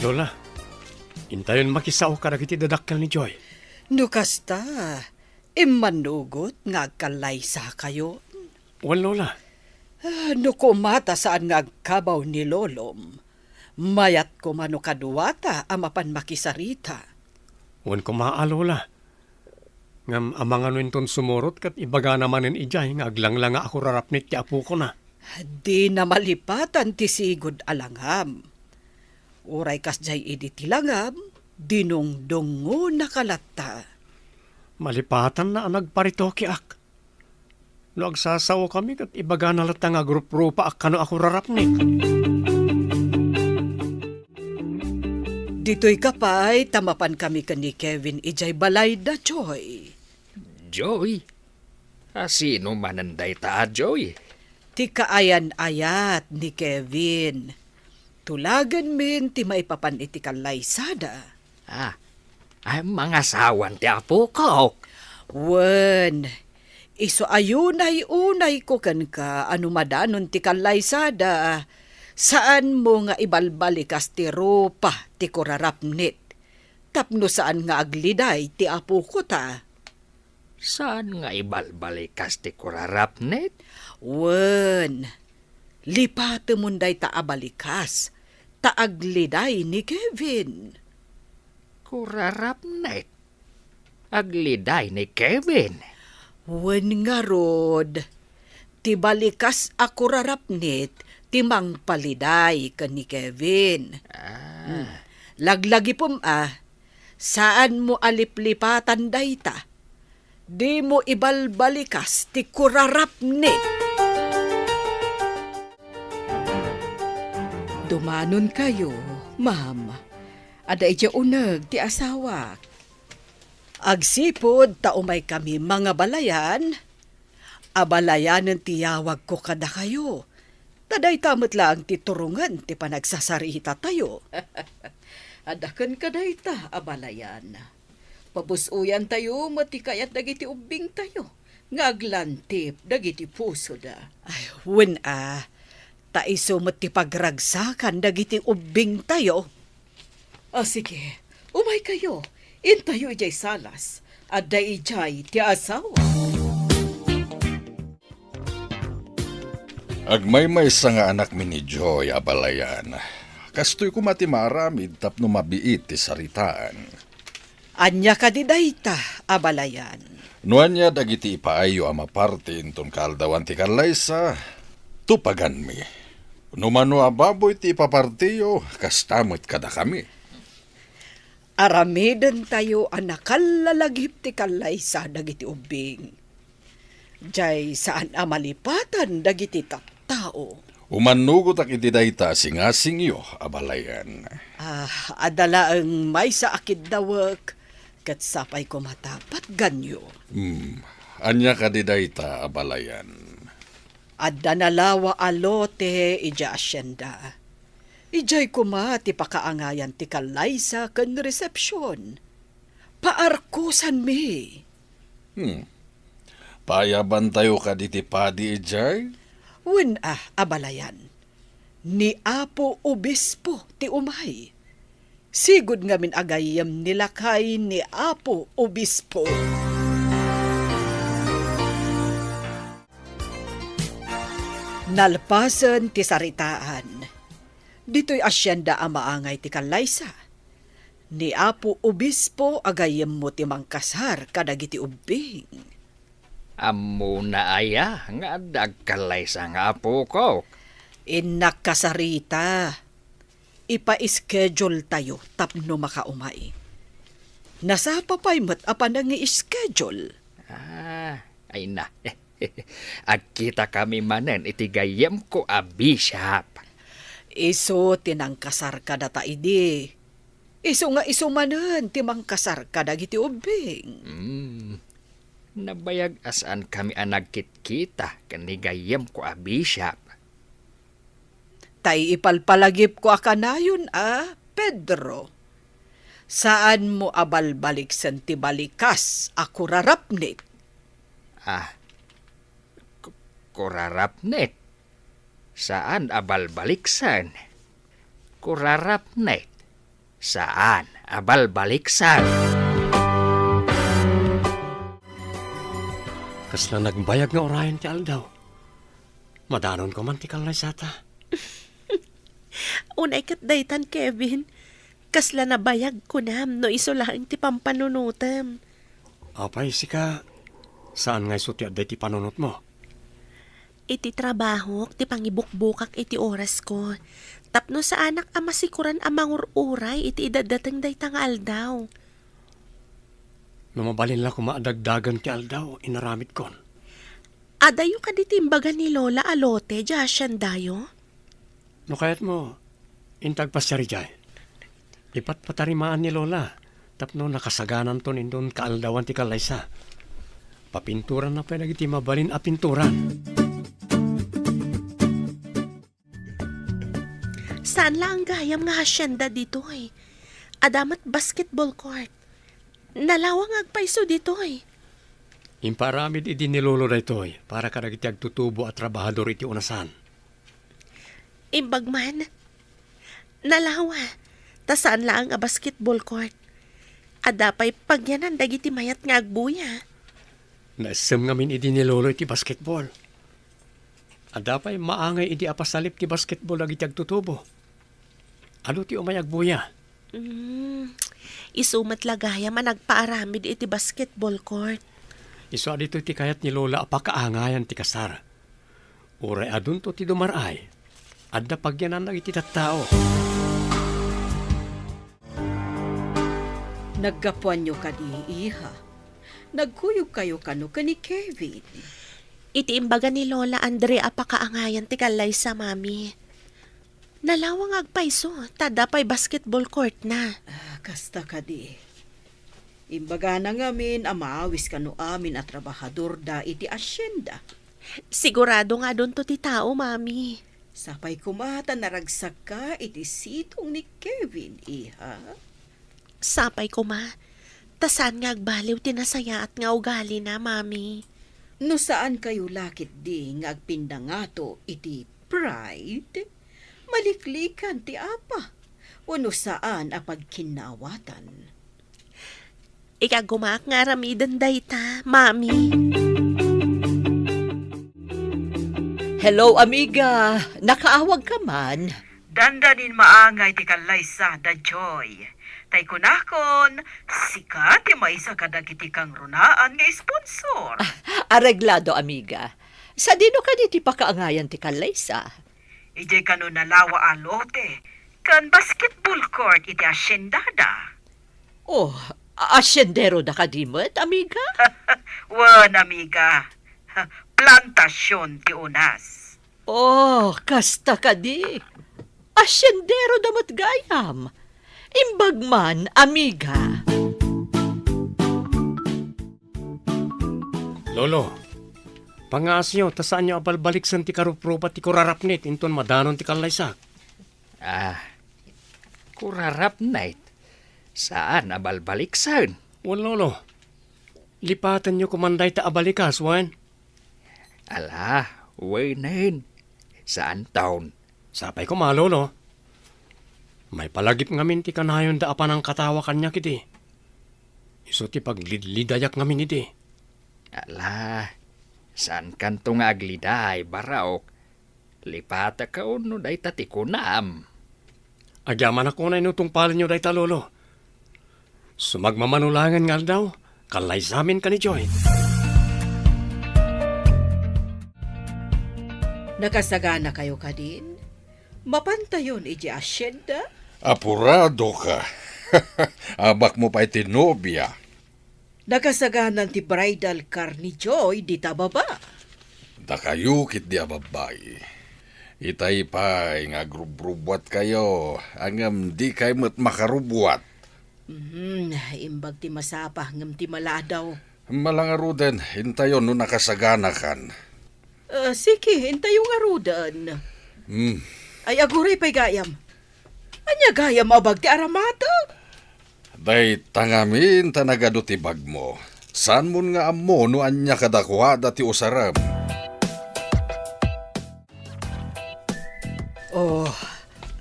Lola, intayon makisao kadagiti dadakkel ni Joy. No kasta, immanugot nga agkallaysakayo. Wen, Lola. Ah, no koma ta saan nga agkabaw ni Lolom, mayat koma no kaduata a mapan makisarita. Wen koma a, Lola. Ngem amangan no inton sumurot ket ibagana manen idiay nga aglanglanga a kurarapnit ti apokona. Dina malipatan ti sigud a langam. Uray kasdiay idi ti langam, dinungdungonaka latta. Malipatanna a nagparitokeak. No agsasaokami ket ibagana latta nga agruprupaak kano a kurarapnit. Ditoyka pay ta mapankami ken ni Kevin idiay balayda, Joy. Joy? A sino manen dayta a Joy? Ti kaayan-ayat ni Kevin. Tulagenmin ti maipapan iti kallaysada. Ah, ay mangasawan ti apokok. Wen, isu a unay-unayko kenka a no madanon ti kallaysada, saanmo nga ibalbalikas ti rupa ti kurarapnit, tapno saan nga agliday ti apoko ta. Saan nga ibalbalikas ti kurarapnit? Wen, lipatemon dayta a balikas, ta agliday ni Kevin. Kurarapnit? Agliday ni Kevin? Wen ngarud, ti balikas a kurarapnit ti mangpaliday ken ni Kevin. Ah. Hmm. Laglagipem a, saanmo a liplipatan dayta. Dimo ibalbalikas ti kurarapnit. Dumanonkayo, ma'am. Adda idiay uneg ti asawak. Agsipud ta umaykami mangabalayan, abalayanen ti yawagko kadakayo. Ta dayta met laeng ti turongen ti panagsasarita tayo. Adda kenka dayta, abalayan. Pabus-oyan tayo met ti kayat dagiti ubbing tayo nga aglantip dagiti pusoda. Ay, wen a, ta isu met ti pagragsakan dagiti ubbing tayo. Ah, sige, umaykayo, intayo idiay salas, adda idiay ti asawa. Agmaymaysa nga anakmi ni Joy, abalayan. Kastoy koma ti maaramid tapno mabiit ti saritaan. Ania kadi dayta, abalayan? No ania dagiti ipaayyo a maparti inton kaaldawan ti kallaysa, tupaganmi. No mano a baboy ti ipapartiyo, kasta met kadakami. Aramidentayo a nakallalagip ti kallaysa dagiti ubbing. Jay saan a malipatan dagiti tattao. Umannugotak iti dayta a singasingyo, abalayan. Ah, adda laeng maysa a kiddawek, ket sapay koma ta patganyo. Hmm, ania kadi dayta, abalayan? Adda nalawa a lote idiay asienda. Idiay koma ti pakaangayan ti kallaysa ken resepsion. Paarkosanmi. Hmm. Paayabantayo kadi ti padi idiay? Wen a, abalayan. Ni Apo Obispo ti umay. Sigud ngamin a gayyem ni lakay ni Apo Obispo. Nalpasen ti saritaan. Ditoy asienda a maangay ti kallaysa. Ni Apo Obispo a gayyemmo ti mangkasar kadagiti ubbing. Ammona aya nga adda agkallaysa nga apokok? Innak kasarita. Ipa-schedule tayo tapno makaumay. Nasapa pay met a panangi-schedule. Ah, ay na. Agkita kami manen iti gayyemko a bishop. Isu ti nangkasar kadata idi. Isu nga isu manen ti mangkasar kadagiti ubbing. Hmm. Nabayag a saan kami a nagkitkita ken ni gayyemko a bishop. Tay ipalpalagipko a kanayon a, Pedro. Saanmo a balbaliksen ti balikas a kurarapnit. Ah, ku-, kurarapnit? Saan a balbaliksen. Kurarapnit. Saan a balbaliksen. Kasla nagbayag nga urayen ti aldaw. Madanon ko man ti kallaysata. Unay ket daytan, Kevin. Kasla nabayag kunam no isu laeng ti pampanunotem. Apay, sika, saan nga isu ti adda iti panunotmo? Iti trabahok ti pangibukbukak iti orasko, tapno saanak a masikoran a mangur-uray iti idaddateng dayta nga aldaw. No mabalin la koma a dagdagen ti aldaw, inaramidkon. Adayo kadi ti imbaga ni Lola a lote, diay haciendayo? No kayatmo, inta agpasiar idiay. Ipatpatarimaan ni Lola, tapno nakasagananton inton kaaldawan ti kallaysa. Papinturanna pay dagiti mabalin a pinturan. Saan laeng gayam nga hacienda ditoy. Adda met basketball court. Nalawang agpayso ditoy. Impaaramid idi ni Lolo daytoy para kadagiti agtutubo a trabahador iti unasan. Imbag man, nalawa, ta saan laeng a basketball court. Adda pay pagyanan dagiti mayat nga agbuya. Naessem ngamin idi ni Lolo iti basketball. Adda pay maangay idi a pasalip ti basketball dagiti agtutubo. Adu ti umay agbuya. Mm, isu met la gayam a nagpaaramid iti basketball court. Isu a ditoy ti kayat ni Lola a pakaangayan ti kasar. Uray adunto ti dumar-ay, adda pagyananna iti tattao. Naggapuanyo kadi, iha? Nagkuyogkayo kano ken ni Kevin? Iti imbaga ni Lola Andrea a pakaangayan ti kallaysa, Mami. Nalawang agpayso, ta adda pay basketball court na. Ah, kasta kadi. Imbagana ngamin a maawis kano amin a trabahador da iti hacienda. Sigurado nga adunto ti tao, Mami. Sapay koma ta naragsakka iti sidong ni Kevin, iha. Sapay koma, ta saan nga agbaliw ti nasayaat nga ugalina, Mami. No saan kayo la ketdi nga agpindangato iti pride, maliklikan ti apa, wenno saan a pagkinnawatan. Ikagumaak nga aramiden dayta, Mami. Hello, amiga. Nakaawag ka man? Dandanin maangay ti kallaysa da Joy. Tay kunakon, sika ti maysa kadagiti kangrunaan nga sponsor. Ah, areglado, amiga. Sadino kadi ti pakaangayan ti kallaysa? Idiay kano nalawa a lote, ken basketball court iti haciendada. Oh, a-, haciendero da kadi met, amiga? Wen, amiga. Plantasion ti unas. Oh, kasta kadi. Haciendero da met gayam. Imbag man, amiga. Lolo, pangaasyo ta saanyo a balbaliksen ti karuprupa ti kurarapnit inton madanon ti kallaysak. Ah, kurarapnit? Saan a balbaliksen? Wen, Lolo. Lipatenyo koman dayta a balikas, wen? Ala, wenen. Saanton. Sapay koma, Lolo. Maipalagip ngamin ti kanayonda a panangkatawa kaniak idi. Isu ti paglidlidayak ngamin idi. Ala, saankanto nga agliday, Barok. Lipatek no dayta ti kunam. Agyamanak unay no tungpalenyo dayta, Lolo. Sumagmamano laengen nga aldaw, kallaysamin ken ni Joy. Nakasaganakayo kadin? Mapantayon iti asyenda? Apuradoka. Abakmo pay ti nobia. Nakasaganan ti bridal car ni Joy dita baba. Dakayo ketdi a babbai. Itay pay nga agrubrubuatkayo, ngem dikay met makarubbuat. Mhm, imbag ti masapa ngem ti maladaw. Mala ngaruden, intayon no nakasaganakan. Ah, sige, intayo ngaruden. Hmm. Ay, aguray pay gayam. Ania gayam a bag ti aramatek? Dayta ngamin ta nagadu ti bagmo. Saanmon nga ammo no ania kadakuada ti usarem. Oh,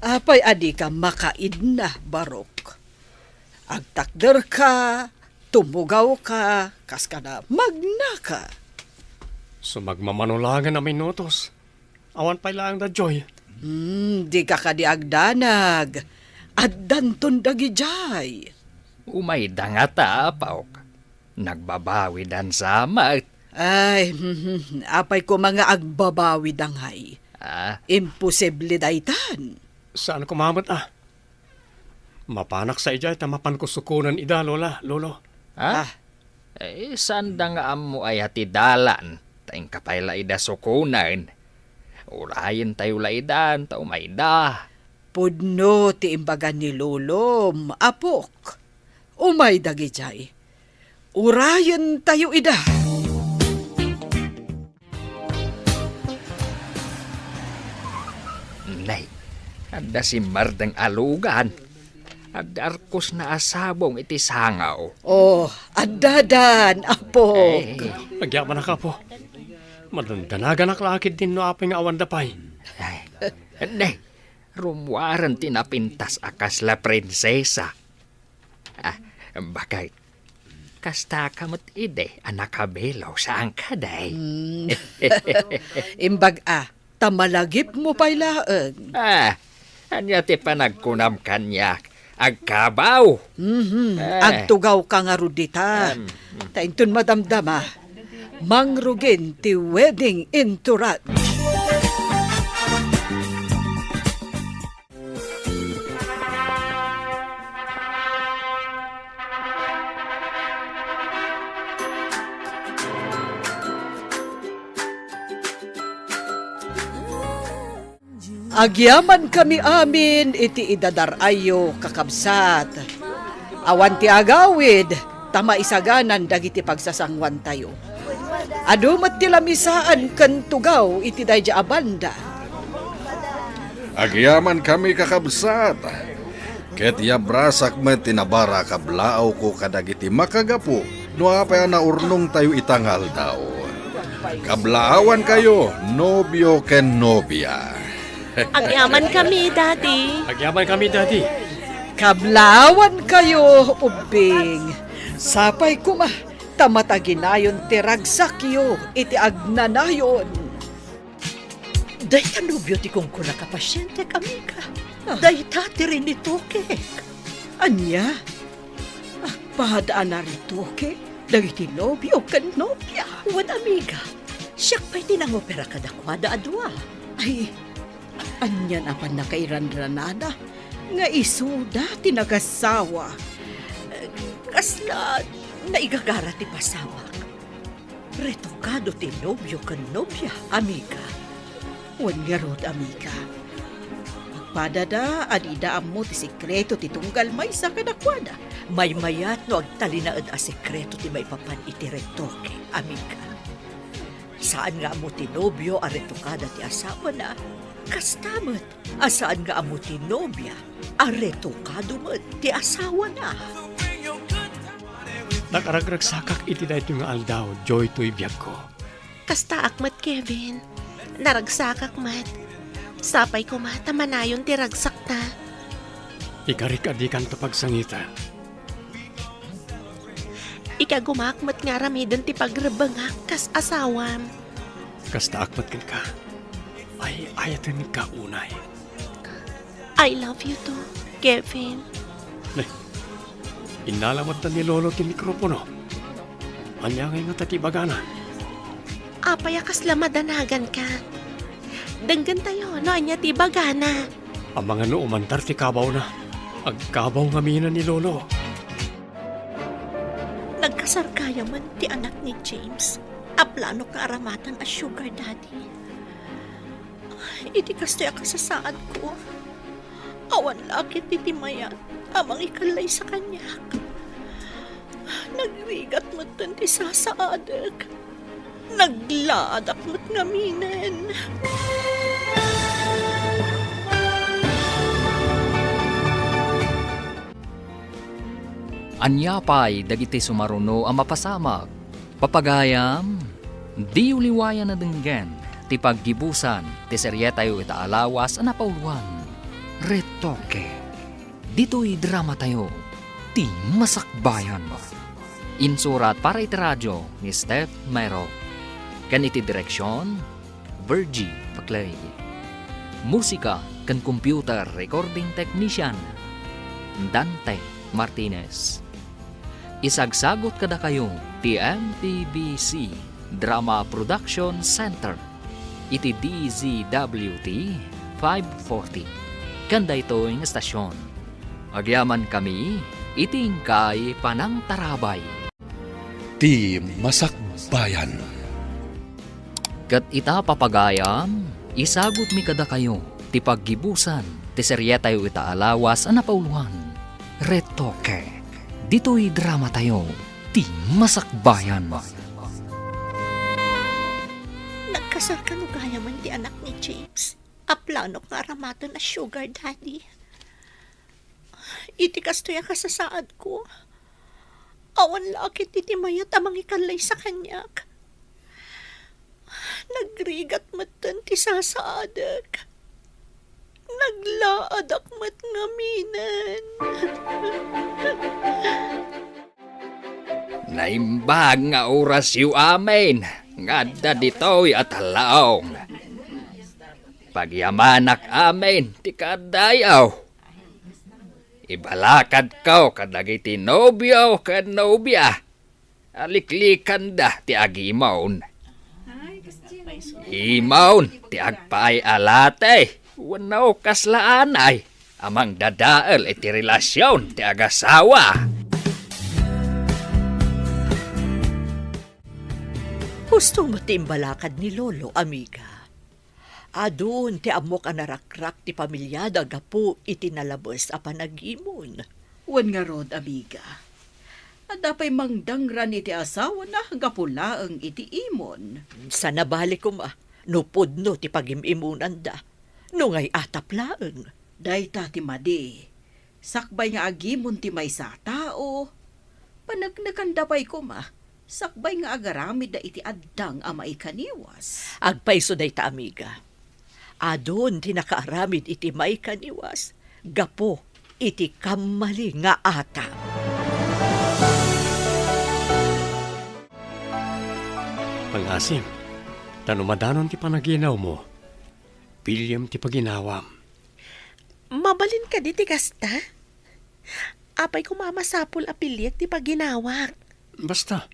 apay a dika makaidna, Barok? Agtakderka, tumugawka, kas kada magnaka. Sumagmamano laengen a minutos. Awan pay laeng da Joy. Hmm, dika kadi agdanag. Addanton dagidiay. Umayda ngata, apok. Nagbabawidan sa met. Ay, apay koma nga agbabawida ngay? Ah? Imposible daytan. Saan koma met, ah? Mapanak sa idiay ta mapanko sukonen ida, Lola, Lolo. Ha? Ah. Eh, saanda nga ammo aya ti dalan, ta inka pay la ida sukonen. Urayentayo la idan, ta umayda. Pudno ti imbaga ni Lolom, apok. Umay dagidiay. Urayentayo ida. Nay, adda simmardeng a lugan. Adda arkosna a sabong iti sangaw. Oh, addadan, apok. Eh. Agyamanak, apo. Madandanaganak la ketdin no apay nga awanda pay. Ay, nay, rummuaren ti napintas a kasla prinsesa. Ah, bakit? Kasta ka met idi a nakabelo, saan ka, day? Hmm. Imbag a, ta malagipmo pay laeng. Ah, ania ti panagkunam kaniak? Agkabaw? Mhm. Eh. Agtugaw ka ngarud dita. Em. Ta inton madamdama, mangrugin ti wedding entourage. Agyamankami amin iti idadar-ayyo, kakabsat. Awan ti agawid, ta maisaganan dagiti pagsasanguantayo. Adu met ti lamisaan ken tugaw iti daydi a banda. Agyamankami, kakabsat, ket yabrasak met ti nabara a kablaawko kadagiti makagapu no apay a naurnongtayo ita nga aldaw. Kablaawankayo, nobio ken nobia. Agyamankami, Daddy. Agyamankami, Daddy. Kablaawankayo, ubbing. Sapay koma ta mataginayon ti ragsakyo iti agnanayon. Dayta nobio ti kunkunaka, pasientek, amiga. Ah. Dayta ti rinitokek. Ania? Agpada a naritoke dagiti nobio ken nobia? Wen, amiga, siak pay ti nangopera kadakuada a dua. Ay, anian a pannakairandranada nga isuda ti nagasawa? Kasla naigagara ti pasawak. Retokado ti nobio ken nobia, amiga. Wen ngarud, amiga. Agpadada a dida ammo ti sekreto ti tunggal maysa kadakuada. Maymayat no agtalinaed a sekreto ti maipapan iti retoke, amiga. Saan nga ammo ti nobio a retokada ti asawana, kasta met a saan nga ammo ti nobia a retokado met ti asawana. Nakaragragsakak iti daytoy nga aldaw, Joy, toy biagko. Kastaak met, Kevin. Naragsakak met. Sapay koma ta manayon ti ragsakta. Ikarik a dikanto pagsangita. Ikagumaak met nga aramiden ti pagrebbengak kas asawam. Kastaak met kenka. Ay, ayatenka unay. I love you too, Kevin. Ne, innala met ni Lolo ti mikropono. Ania ngay ngata ti ibagana? Apay a kasla madanaganka? Denggentayo no ania ti ibagana. Amangan no umantar ti kabawna. Agkabaw ngamin ni Lolo. Nagkasar gayamen ti anak ni James a planok nga aramatan a sugar daddy. Iti kastoy a kasasaadko, awan la ket iti mayat a mangikallaysa kaniak. Nagrigat metten ti sasaadek. Naglaadak met ngaminen. Ania pay dagiti sumaruno a mapasamak? Papagayam, diyo liwayan a denggen ti paggibusan ti serietayo ita a lawas a napauloan, Retoke. Ditoy dramatayo, ti Masakbayan. Insurat para iti radio ni Steph Mero. Ken iti direksion, Virgie Paclay. Musika ken computer recording technician, Dante Martinez. Isagsagut kadakayo ti M P B C Drama Production Center iti D Z W T five forty. Ken daytoy nga estasion, agyamankami iti inkay panangtarabay. Ti Masakbayan. Ket ita, papagayam, isagutmi kadakayo ti paggibusan ti serietayo ita a lawas a napauloan, Retoke. Ditoy dramatayo, ti Masakbayan. Nagkasar kano gayamen ti anak ni James a planok nga aramaten a sugar daddy. Iti kastoy a kasasaadko, awan la ket iti mayat a mangikallaysa kaniak. Nagrigat metten ti sasaadek. Naglaadak met ngaminen. Naimbag nga orasyo amin nga adda ditoy a tallaong. Pagyamanak amin ti kaaddayo. Ibalakadko kadagiti nobio ken nobia a liklikanda ti agimon. Imon ti agpaay a lati wenno kasla anay a mangdadael iti relasion ti agasawa. Husto met ti imbalakad ni Lolo, amiga. Adun ti ammok a narakrak ti pamiliada gapu iti nalabes a panagimon. Wen ngarud, amiga, adda pay mangdangran iti asawana gapu laeng iti imon. Saan a bale koma no pudno ti pagim-imonanda, no ngay-atap laeng. Dayta ti madi. Sakbay nga agimon ti maysa a tao, paneknekanda pay koma, sakbay nga agaramidda iti addang a maikaniwas. Agpayso dayta, amiga. Adun ti nakaaramid iti maikaniwas gapu iti kammali nga atap. Pangasim, ta no madanon ti panaginawmo, piliem ti paginawam. Mabalin kadi ti kasta? Apay koma a masapul a piliek ti paginawak? Basta,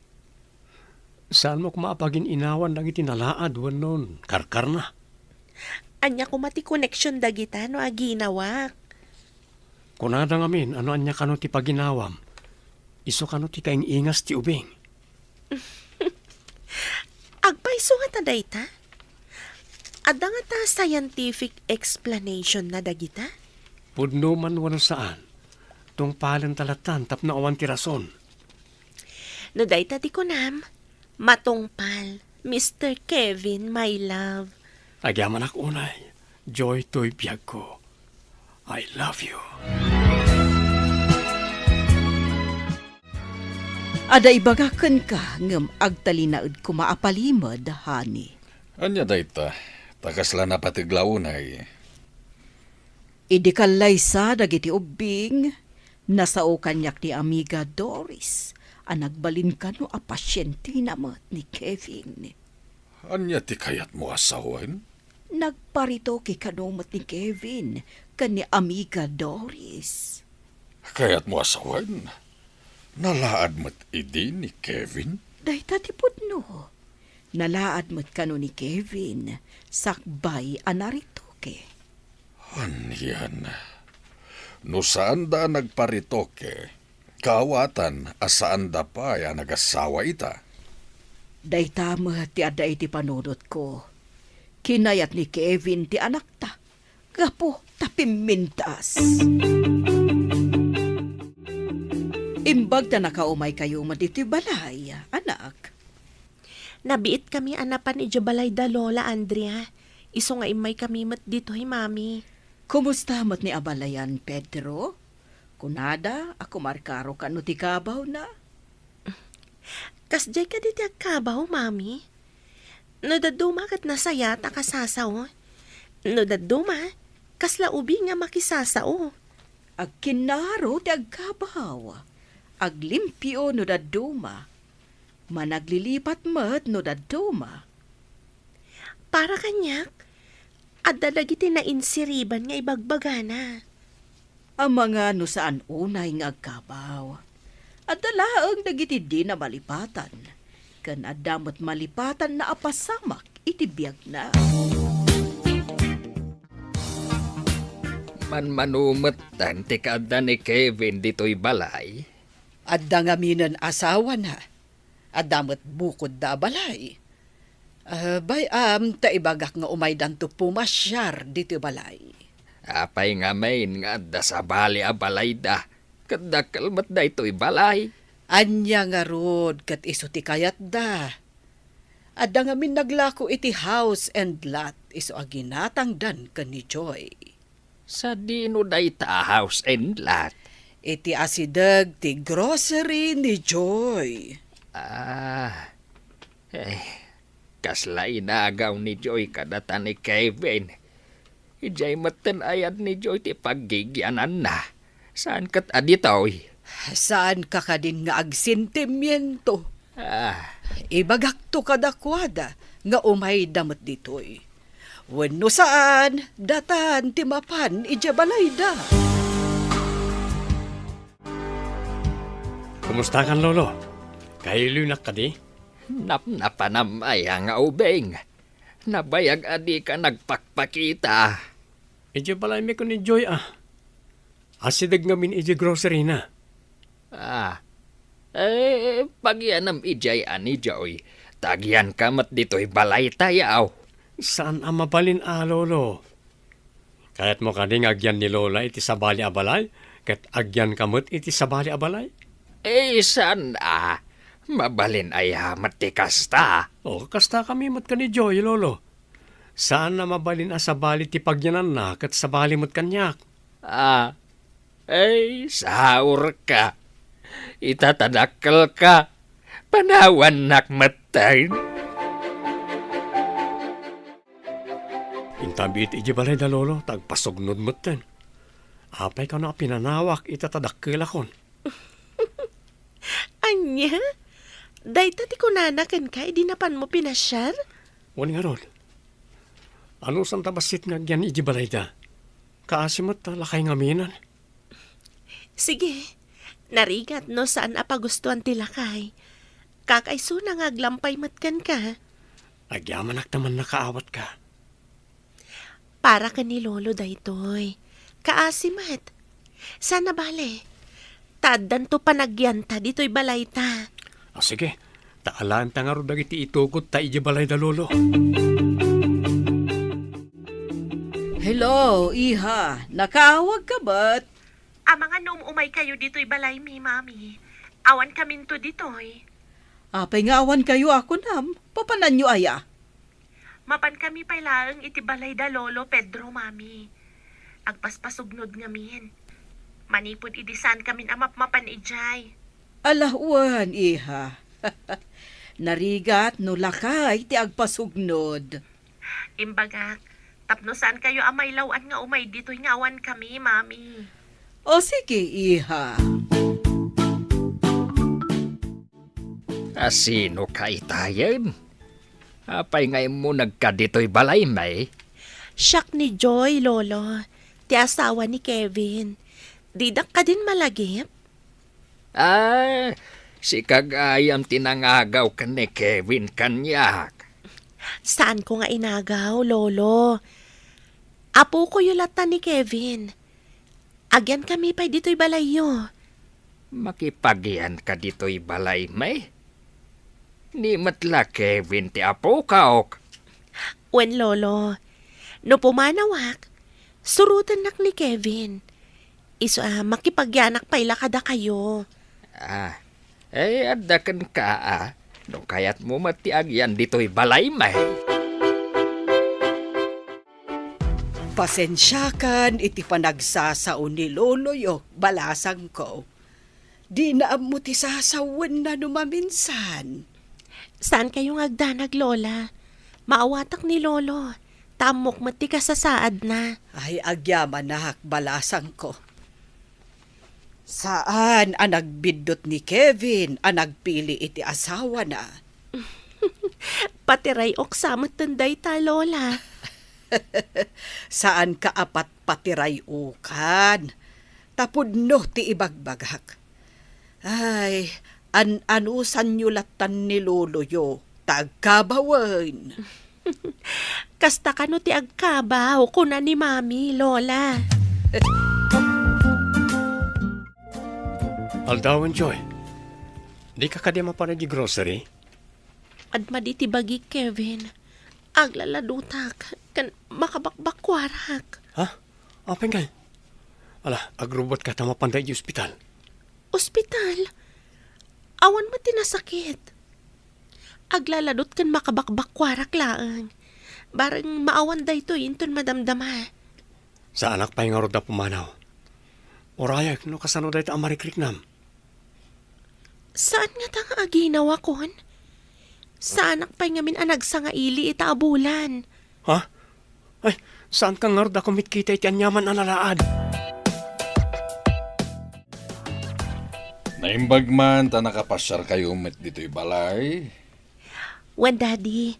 saanmo koma a pagin-inawan dagiti nalaad wenno karkarna. Ania koma ti koneksion dagita no aginawak? Kunada ngamin a no ania kano ti paginawam, isu kano ti kaing-ingas ti ubing. Agpayso ngata dayta? Adda ngata scientific explanation na dagita? Pudno man wenno saan, tungpalenta lattan tapno awan ti rason. No dayta ti kunam, matungpal, Mister Kevin, my love. Agyamanak unay, Joy toy biagko. I love you. Adda ibaga kenka, ngem agtalinaed koma a palimed, honey. Ania dayta? Ta kasla napateg la unay. Idi kallaysa dagiti ubbing, nasao kaniak ni Amiga Doris a nagbalin kano a pasientena met ni Kevin. Ania ti kayatmo a sawen? Nagparitoke kano met ni Kevin ken ni Amiga Doris. Kayatmo a sawen? Nalaad met idi ni Kevin? Dayta ti pudno. Nalaad met kano ni Kevin sakbay a naritoke. Anian? No saanda a nagparitoke, kaawatan a saanda pay a nagasawa ita. Dayta met ti adda iti panunotko. Kinayat ni Kevin ti anakta gapu ta pimmintas. Imbag ta nakaumaykayo met ditoy balay, anak. Nabiitkami a napan idiay balay da Lola Andrea. Isu nga immaykami met ditoy, Mami. Kumusta met ni abalayan, Pedro? Kunada a kumarkaro kano ti kabawna? Kasdiay kadi ti agkabaw, Mami? No dadduma ket nasayaat a kasasao. No dadduma, kasla ubing a makisasao. Agkinnaro ti agkabaw. Aglimpio no dadduma. Managlilipat met no dadduma. Para kaniak, adda dagiti nainsiriban nga ibagbagana. Amangan no saan unay nga agkabaw. Adda laeng dagiti dina malipatan, ken adda met malipatanna a pasamak iti biagna. Manmano metten ti kaadda ni Kevin ditoy balay? Adda ngaminen asawana. Adda met bukodda a balay. Ah, bay-am ta ibagak nga umaydanto pumasiar ditoy balay. Apay ngamin nga adda sabali a balayda, ket dakkel met daytoy balay? Ania ngarud ket isu ti kayatda? Adda ngamin naglako iti house and lot isu a ginatangdan ken ni Joy. Sadino dayta a house and lot? Iti asideg ti grocery ni Joy. Ah, eh, kasla inagaw ni Joy kadata ni Kevin. Idiay metten ayat ni Joy ti paggigiananna. Saan ket a ditoy? Saanka kadin nga agsentimiento? Ah. Ibagakto kadakuada nga umayda met ditoy. Wenno saan, datan ti mapan idiay balayda. Kumustakan, Lolo? Kailoynak kadi? Napnapanam aya nga ubing? Nabayag a dika nagpakpakita. Idiay balaymi ken ni Joy a. Asideg ngamin idiay grocery-na. Ah. Eh, pagianam idiay a ni Joy. Ta agianka met ditoy balaytayo. Saan a mabalin a, Lolo. Kayatmo kadi nga agian ni Lola iti sabali a balay, ket agianka met iti sabali a balay? Eh, saan a. Mabalin aya met ti kasta? O, kastakami met ken ni Joy, Lolo. Saan a mabalin a sabali ti pagiananna ket sabali met kaniak. Ah, ay, saurka. Ita ta dakkelka. Panawannak metten. Intabiit idiay balay da Lolo, ta agpasugnod metten. Apay kano a pinanawak ita ta dakkelakon? Ania? Dayta ti kunana kenka idi napanmo pinasiar? Wen ngarud. Anusan ta bassit nga agian idiay balayda? Kaasi met ta lakay ngaminen. Sige, narigat no saan a pagustuan ti lakay. Kakaisuna nga aglampay met kenka. Agyamanak ta mannakaawatka. Para ken ni Lolo daytoy. Kaasi met. Saan a bale. Ta addanto panagianta ditoy balayta. Ah, sige. Ta alaenta ngarud dagiti itugod ta idiay balay da Lolo. Hello, iha. Nakaawagka met? Amangan no um-umaykayo ditoy balaymi, Mami. Awankaminto ditoy. Apay nga awankayo a kunam? Papananyo aya? Mapankami pay laeng iti balay da Lolo Pedro, Mami. Agpaspasugnod ngamin. Manipud idi saankamin a mapmapan idiay. Ala wen, iha. Narigat no lakay ti agpasugnod. Imbagak, tapno saankayo a mailaw-an nga umay ditoy nga awankami, Mami. O sige, iha. A, sinoka itayen? Apay nga immunagka ditoy balaymi? Siak ni Joy, Lolo, ti asawa ni Kevin. Didak kadin malagip? Ah, sika gayam ti nangagaw ken ni Kevin kaniak. Saanko nga inagaw, Lolo. Apokoyo latta ni Kevin. Agyankami pay ditoy balayyo. Makipagyanka ditoy balay, may? Ni met la Kevin ti apokok. Wen, Lolo. No pumanawak, surotennak ni Kevin. Isu a makipagyanak pay la kadakayo. Ah, eh, adda kenka, a. No kayatmo met ti agyan ditoy balay, may. Pasensiakan iti panagsasao ni loloyo, balasangko. Dina ammo ti sasawenna no maminsan. Saankayo nga agdanag, Lola. Maawatak ni Lolo. Ta ammok met ti kasasaadna. Ay, agyamanak, balasangko. Saan a nagbiddut ni Kevin a nagpili iti asawana. Patiray-ok sa metten dayta, Lola. Saanka a patpatiray-okan. Ta pudno ti ibagbagak. Ay, an-anusanyo lattan ni loloyo, ta agkabawen. Kasta kano ti agkabaw, kuna ni Mami, Lola. Aldawen, Joy. Dika kadi mapan idiay grocery? Adda madi ti bagik, Kevin. Aglaladutak ken makabakbakkuarak. Ha? Apay ngay? Ala, agrubotka ta mapanda idiay ospital. Ospital? Awan met ti nasakit. Aglaladut ken makabakbakkuarak laeng. Bareng maawan daytoy inton madamdama. Saanak pay ngarud a pumanaw. Urayek no kasano dayta a marikriknam. Saan ngata nga aginawakon? Saanak pay ngamin a nagsangaili ita a bulan. Ha? Ay, saanka ngarud a kumitkita iti aniaman a nalaad? Naimbag man ta nakapasiarkayo met ditoy balay. Wen, Daddy.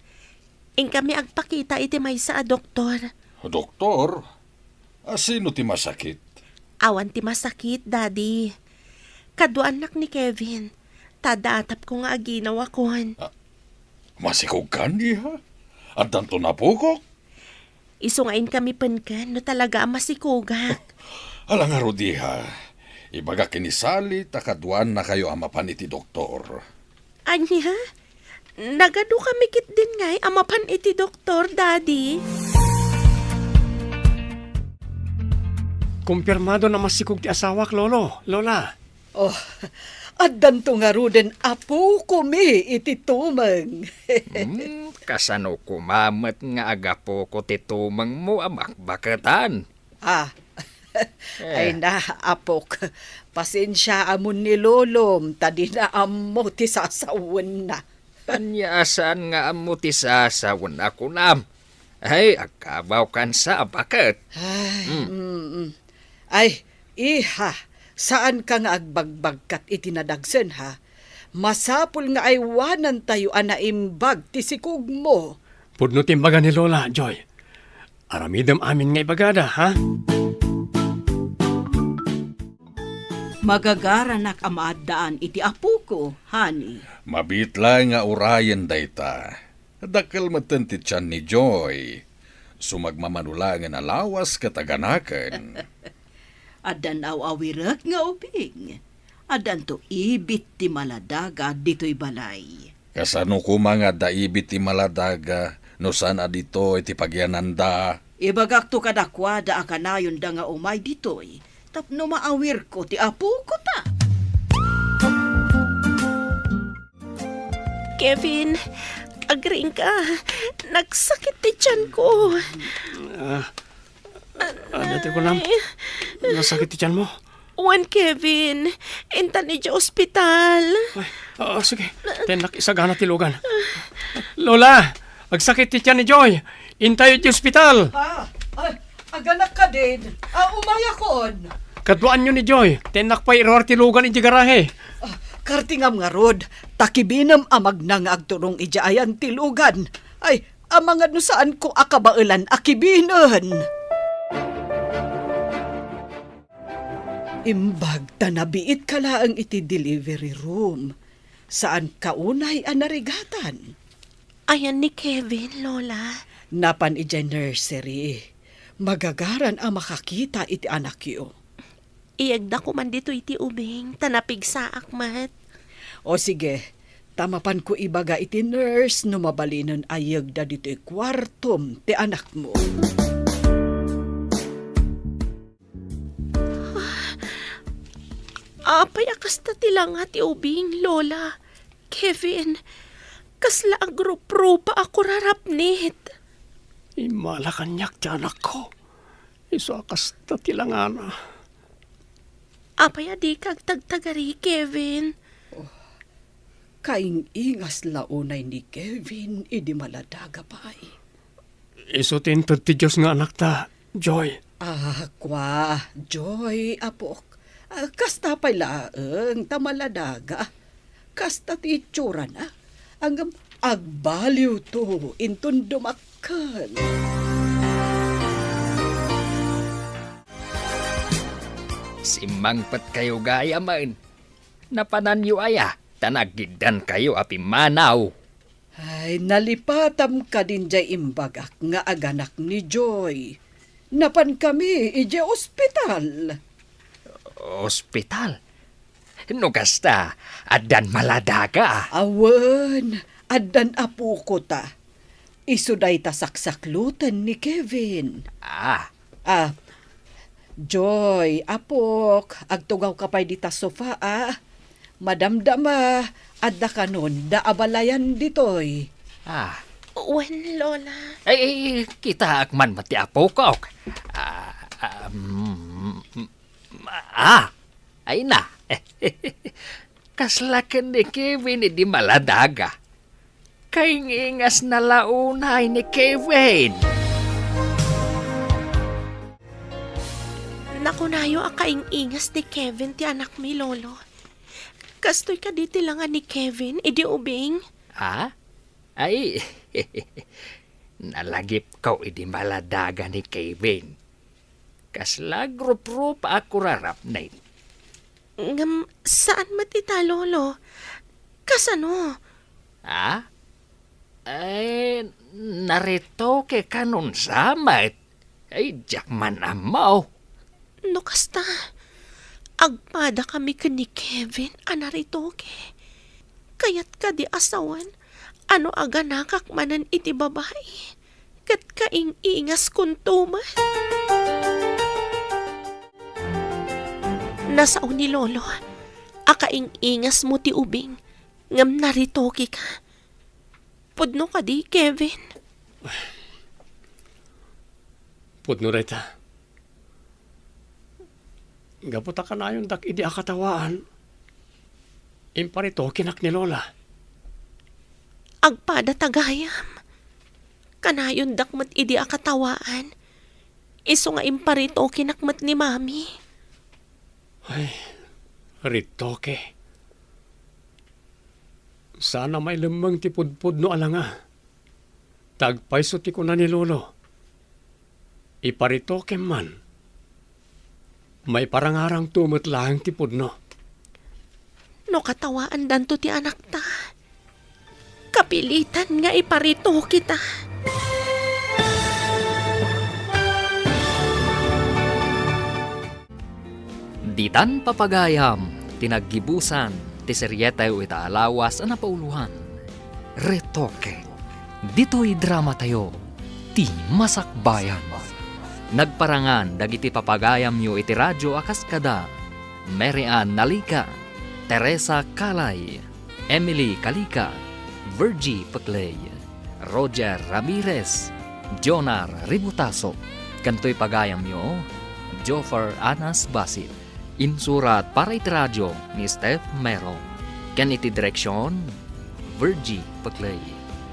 Inkami agpakita iti maysa a doktor. Doktor? A, sino ti masakit? Awan ti masakit, Daddy. Kaduaannak ni Kevin. Ta adda atapko nga aginawakon. Ah, masikogkan, iha? Addanto napukok? Isu nga inkami penken no talaga a masikogak. Ala ngarud, iha. Ibagak ken ni Sally ta kaduaannakayo a mapan iti doktor. Ania? Nagadu kami ketdin ngay a mapan iti doktor, Daddy? Kumpirmado a masikog ti asawak, Lolo, Lola. Oh, addanto ngaruden a pukomi iti tumeng. Hmm, kasano koma met nga agapuko ti tumengmo a bakbaketan? Ah. Eh. Ay na, apok. Pasensiaamon ni lolom, ta dina ammo ti sasawenna. Ania a saan nga ammo ti sasawenna, kunam? Ay, agkabawkan sa a baket. Ay, Hmm. mm, mm. Ay, iha, saanka nga agbagbagkat iti nadagsen, ha? Masapul nga aywanantayo a naimbag ti sikogmo. Pudno ti imbaga ni Lola, Joy. Aramidem amin nga ibagada, ha? Magagaranak a maaddaan iti apoko, honey. Mabiit laeng nga urayen dayta. Dakkel metten ti tian ni Joy. Sumagmamano laengen a lawas ket aganaken. Addan aw-awirek nga ubing. Addanto ibit ti maladaga ditoy balay. Kasano koma nga adda ibit ti maladaga no saan a ditoy ti pagyananda? Ibagakto kadakuada a kanayonda nga umay ditoy tapno maawirko ti apokota. Kevin, agriingka. Nagsakit ti tianko. Ah, ano ti kunam? Ay. Nasakit ti tianmo? Wen, Kevin. Intan idiay ospital. Ay, ah, sige. Tennak isagana ti lugan. Lola, agsakit ti tian ni Joy. Intayo idiay ospital. Ah, ay, aganak kadin. Ah, umayakon. Kaduaanyo ni Joy. Tennak pay iruar ti lugan idiay garahe. Ah, kartingam ngarud. Ta kibinem a magna nga agturong idiay ayan ti lugan. Ay, amangan no saanko a kabaelan a kibinen. Imbag ta nabiitka laeng iti delivery room. Saanka unay a narigatan. Ayan ni Kevin, Lola? Napan idiay nursery. Magagaran a makakita iti anakyo. Iyegda koman ditoy ti ubing, ta napigsaak met. O sige, ta mapanko ibaga iti nurse no mabalinen a iyegda ditoy kuartom ti anakmo. Apay a kasta ti langa ti ubing, Lola? Kevin, kasla agruprupa a kurarapnit. Immala kaniak ti anakko. Isu a kasta ti langana. Apay a dika agtagtagari, Kevin? Oh, kaing-ingas la unay ni Kevin idi maladaga pay. Isu ti inted ti Dios nga anakta, Joy. Ah, kua, Joy, apok. Ah, kasta pay laeng ta maladaga. Kasta ti itsurana. Ngem agbaliwto inton dumakkel. Simmangpetkayo gayamen. Napananyo aya ta nagiddankayo a pimmanaw? Ay, nalipatam kadin diay imbagak nga aganak ni Joy. Napankami idiay ospital. Ospital? No kasta, addan maladaga? Awan, addan apokota. Isu dayta saksakloten ni Kevin. Ah. Ah, Joy, apok, agtugawka pay dita sofa, a. Madamdama, adda kanon da abalayan ditoy. Ah. Wen, Lola. Ay, ay, kitaak man met ti apokok. Ah, ah, mm, mm, ah, ay na. Kasla ken ni Kevin idi maladaga. Kaing-ingasna la unay ni Kevin. Nakunayo a kaing-ingas ni Kevin ti anakmi, Lolo. Kastoy kadi ti langa ni Kevin idi ubing? Ha? Ay, nalagipko idi maladaga ni Kevin. Kasla agruprupa a kurarapnit. Ngem saan met ita, Lolo? Kasano? Ha? Ay, naretoke kanon sa met. Ay, diak man ammo. No kasta, agpadakami ken ni Kevin a naretoke. Kayat kadi a sawen a no aganakak manen iti babai, ket kaing-ingaskonto met. Nasao ni Lolo a kaing-ingasmo ti ubing ngem naritokeka. Pudno kadi, Kevin? Pudno dayta. Gapu ta kanayondak idi akatawaan, imparitokenak ni Lola. Agpada ta gayam. Kanayondak met idi akatawaan, isu nga imparitokenak met ni Mami. Ay, ritoke. Saan a mailemmeng ti pudpudno a langa. Ta agpayso ti kuna ni Lolo, iparitokem man, maiparangarangto met laeng ti pudno. No katawaandanto ti anakta, kapilitan nga iparitoketa. Ditan papagayam ti naggibusan ti serieteyo ita a lawas a napauloan, Retoke. Ditoy dramatayo, ti Masakbayan. Nagparangan dagiti papagayamyo iti radio a kas kada Mary Ann Nalica, Teresa Calay, Emily Calica, Virgie Peclay, Roger Ramirez, Jonar Ributaso, ken toy pagayamyo, Joffer Anas Basit. Insurat para iti radio ni Steph Mero. Ken iti direksion, Virgie Peclay.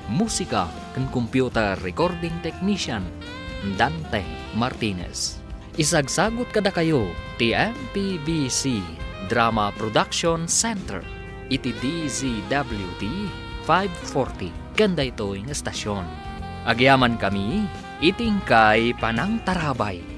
Musika ken computer recording technician, Dante Martinez. Isagsagut kadakayo ti M P B C Drama Production Center iti D Z W T five forty ken daytoy nga estasion. Agyamankami iti inkay panangtarabay.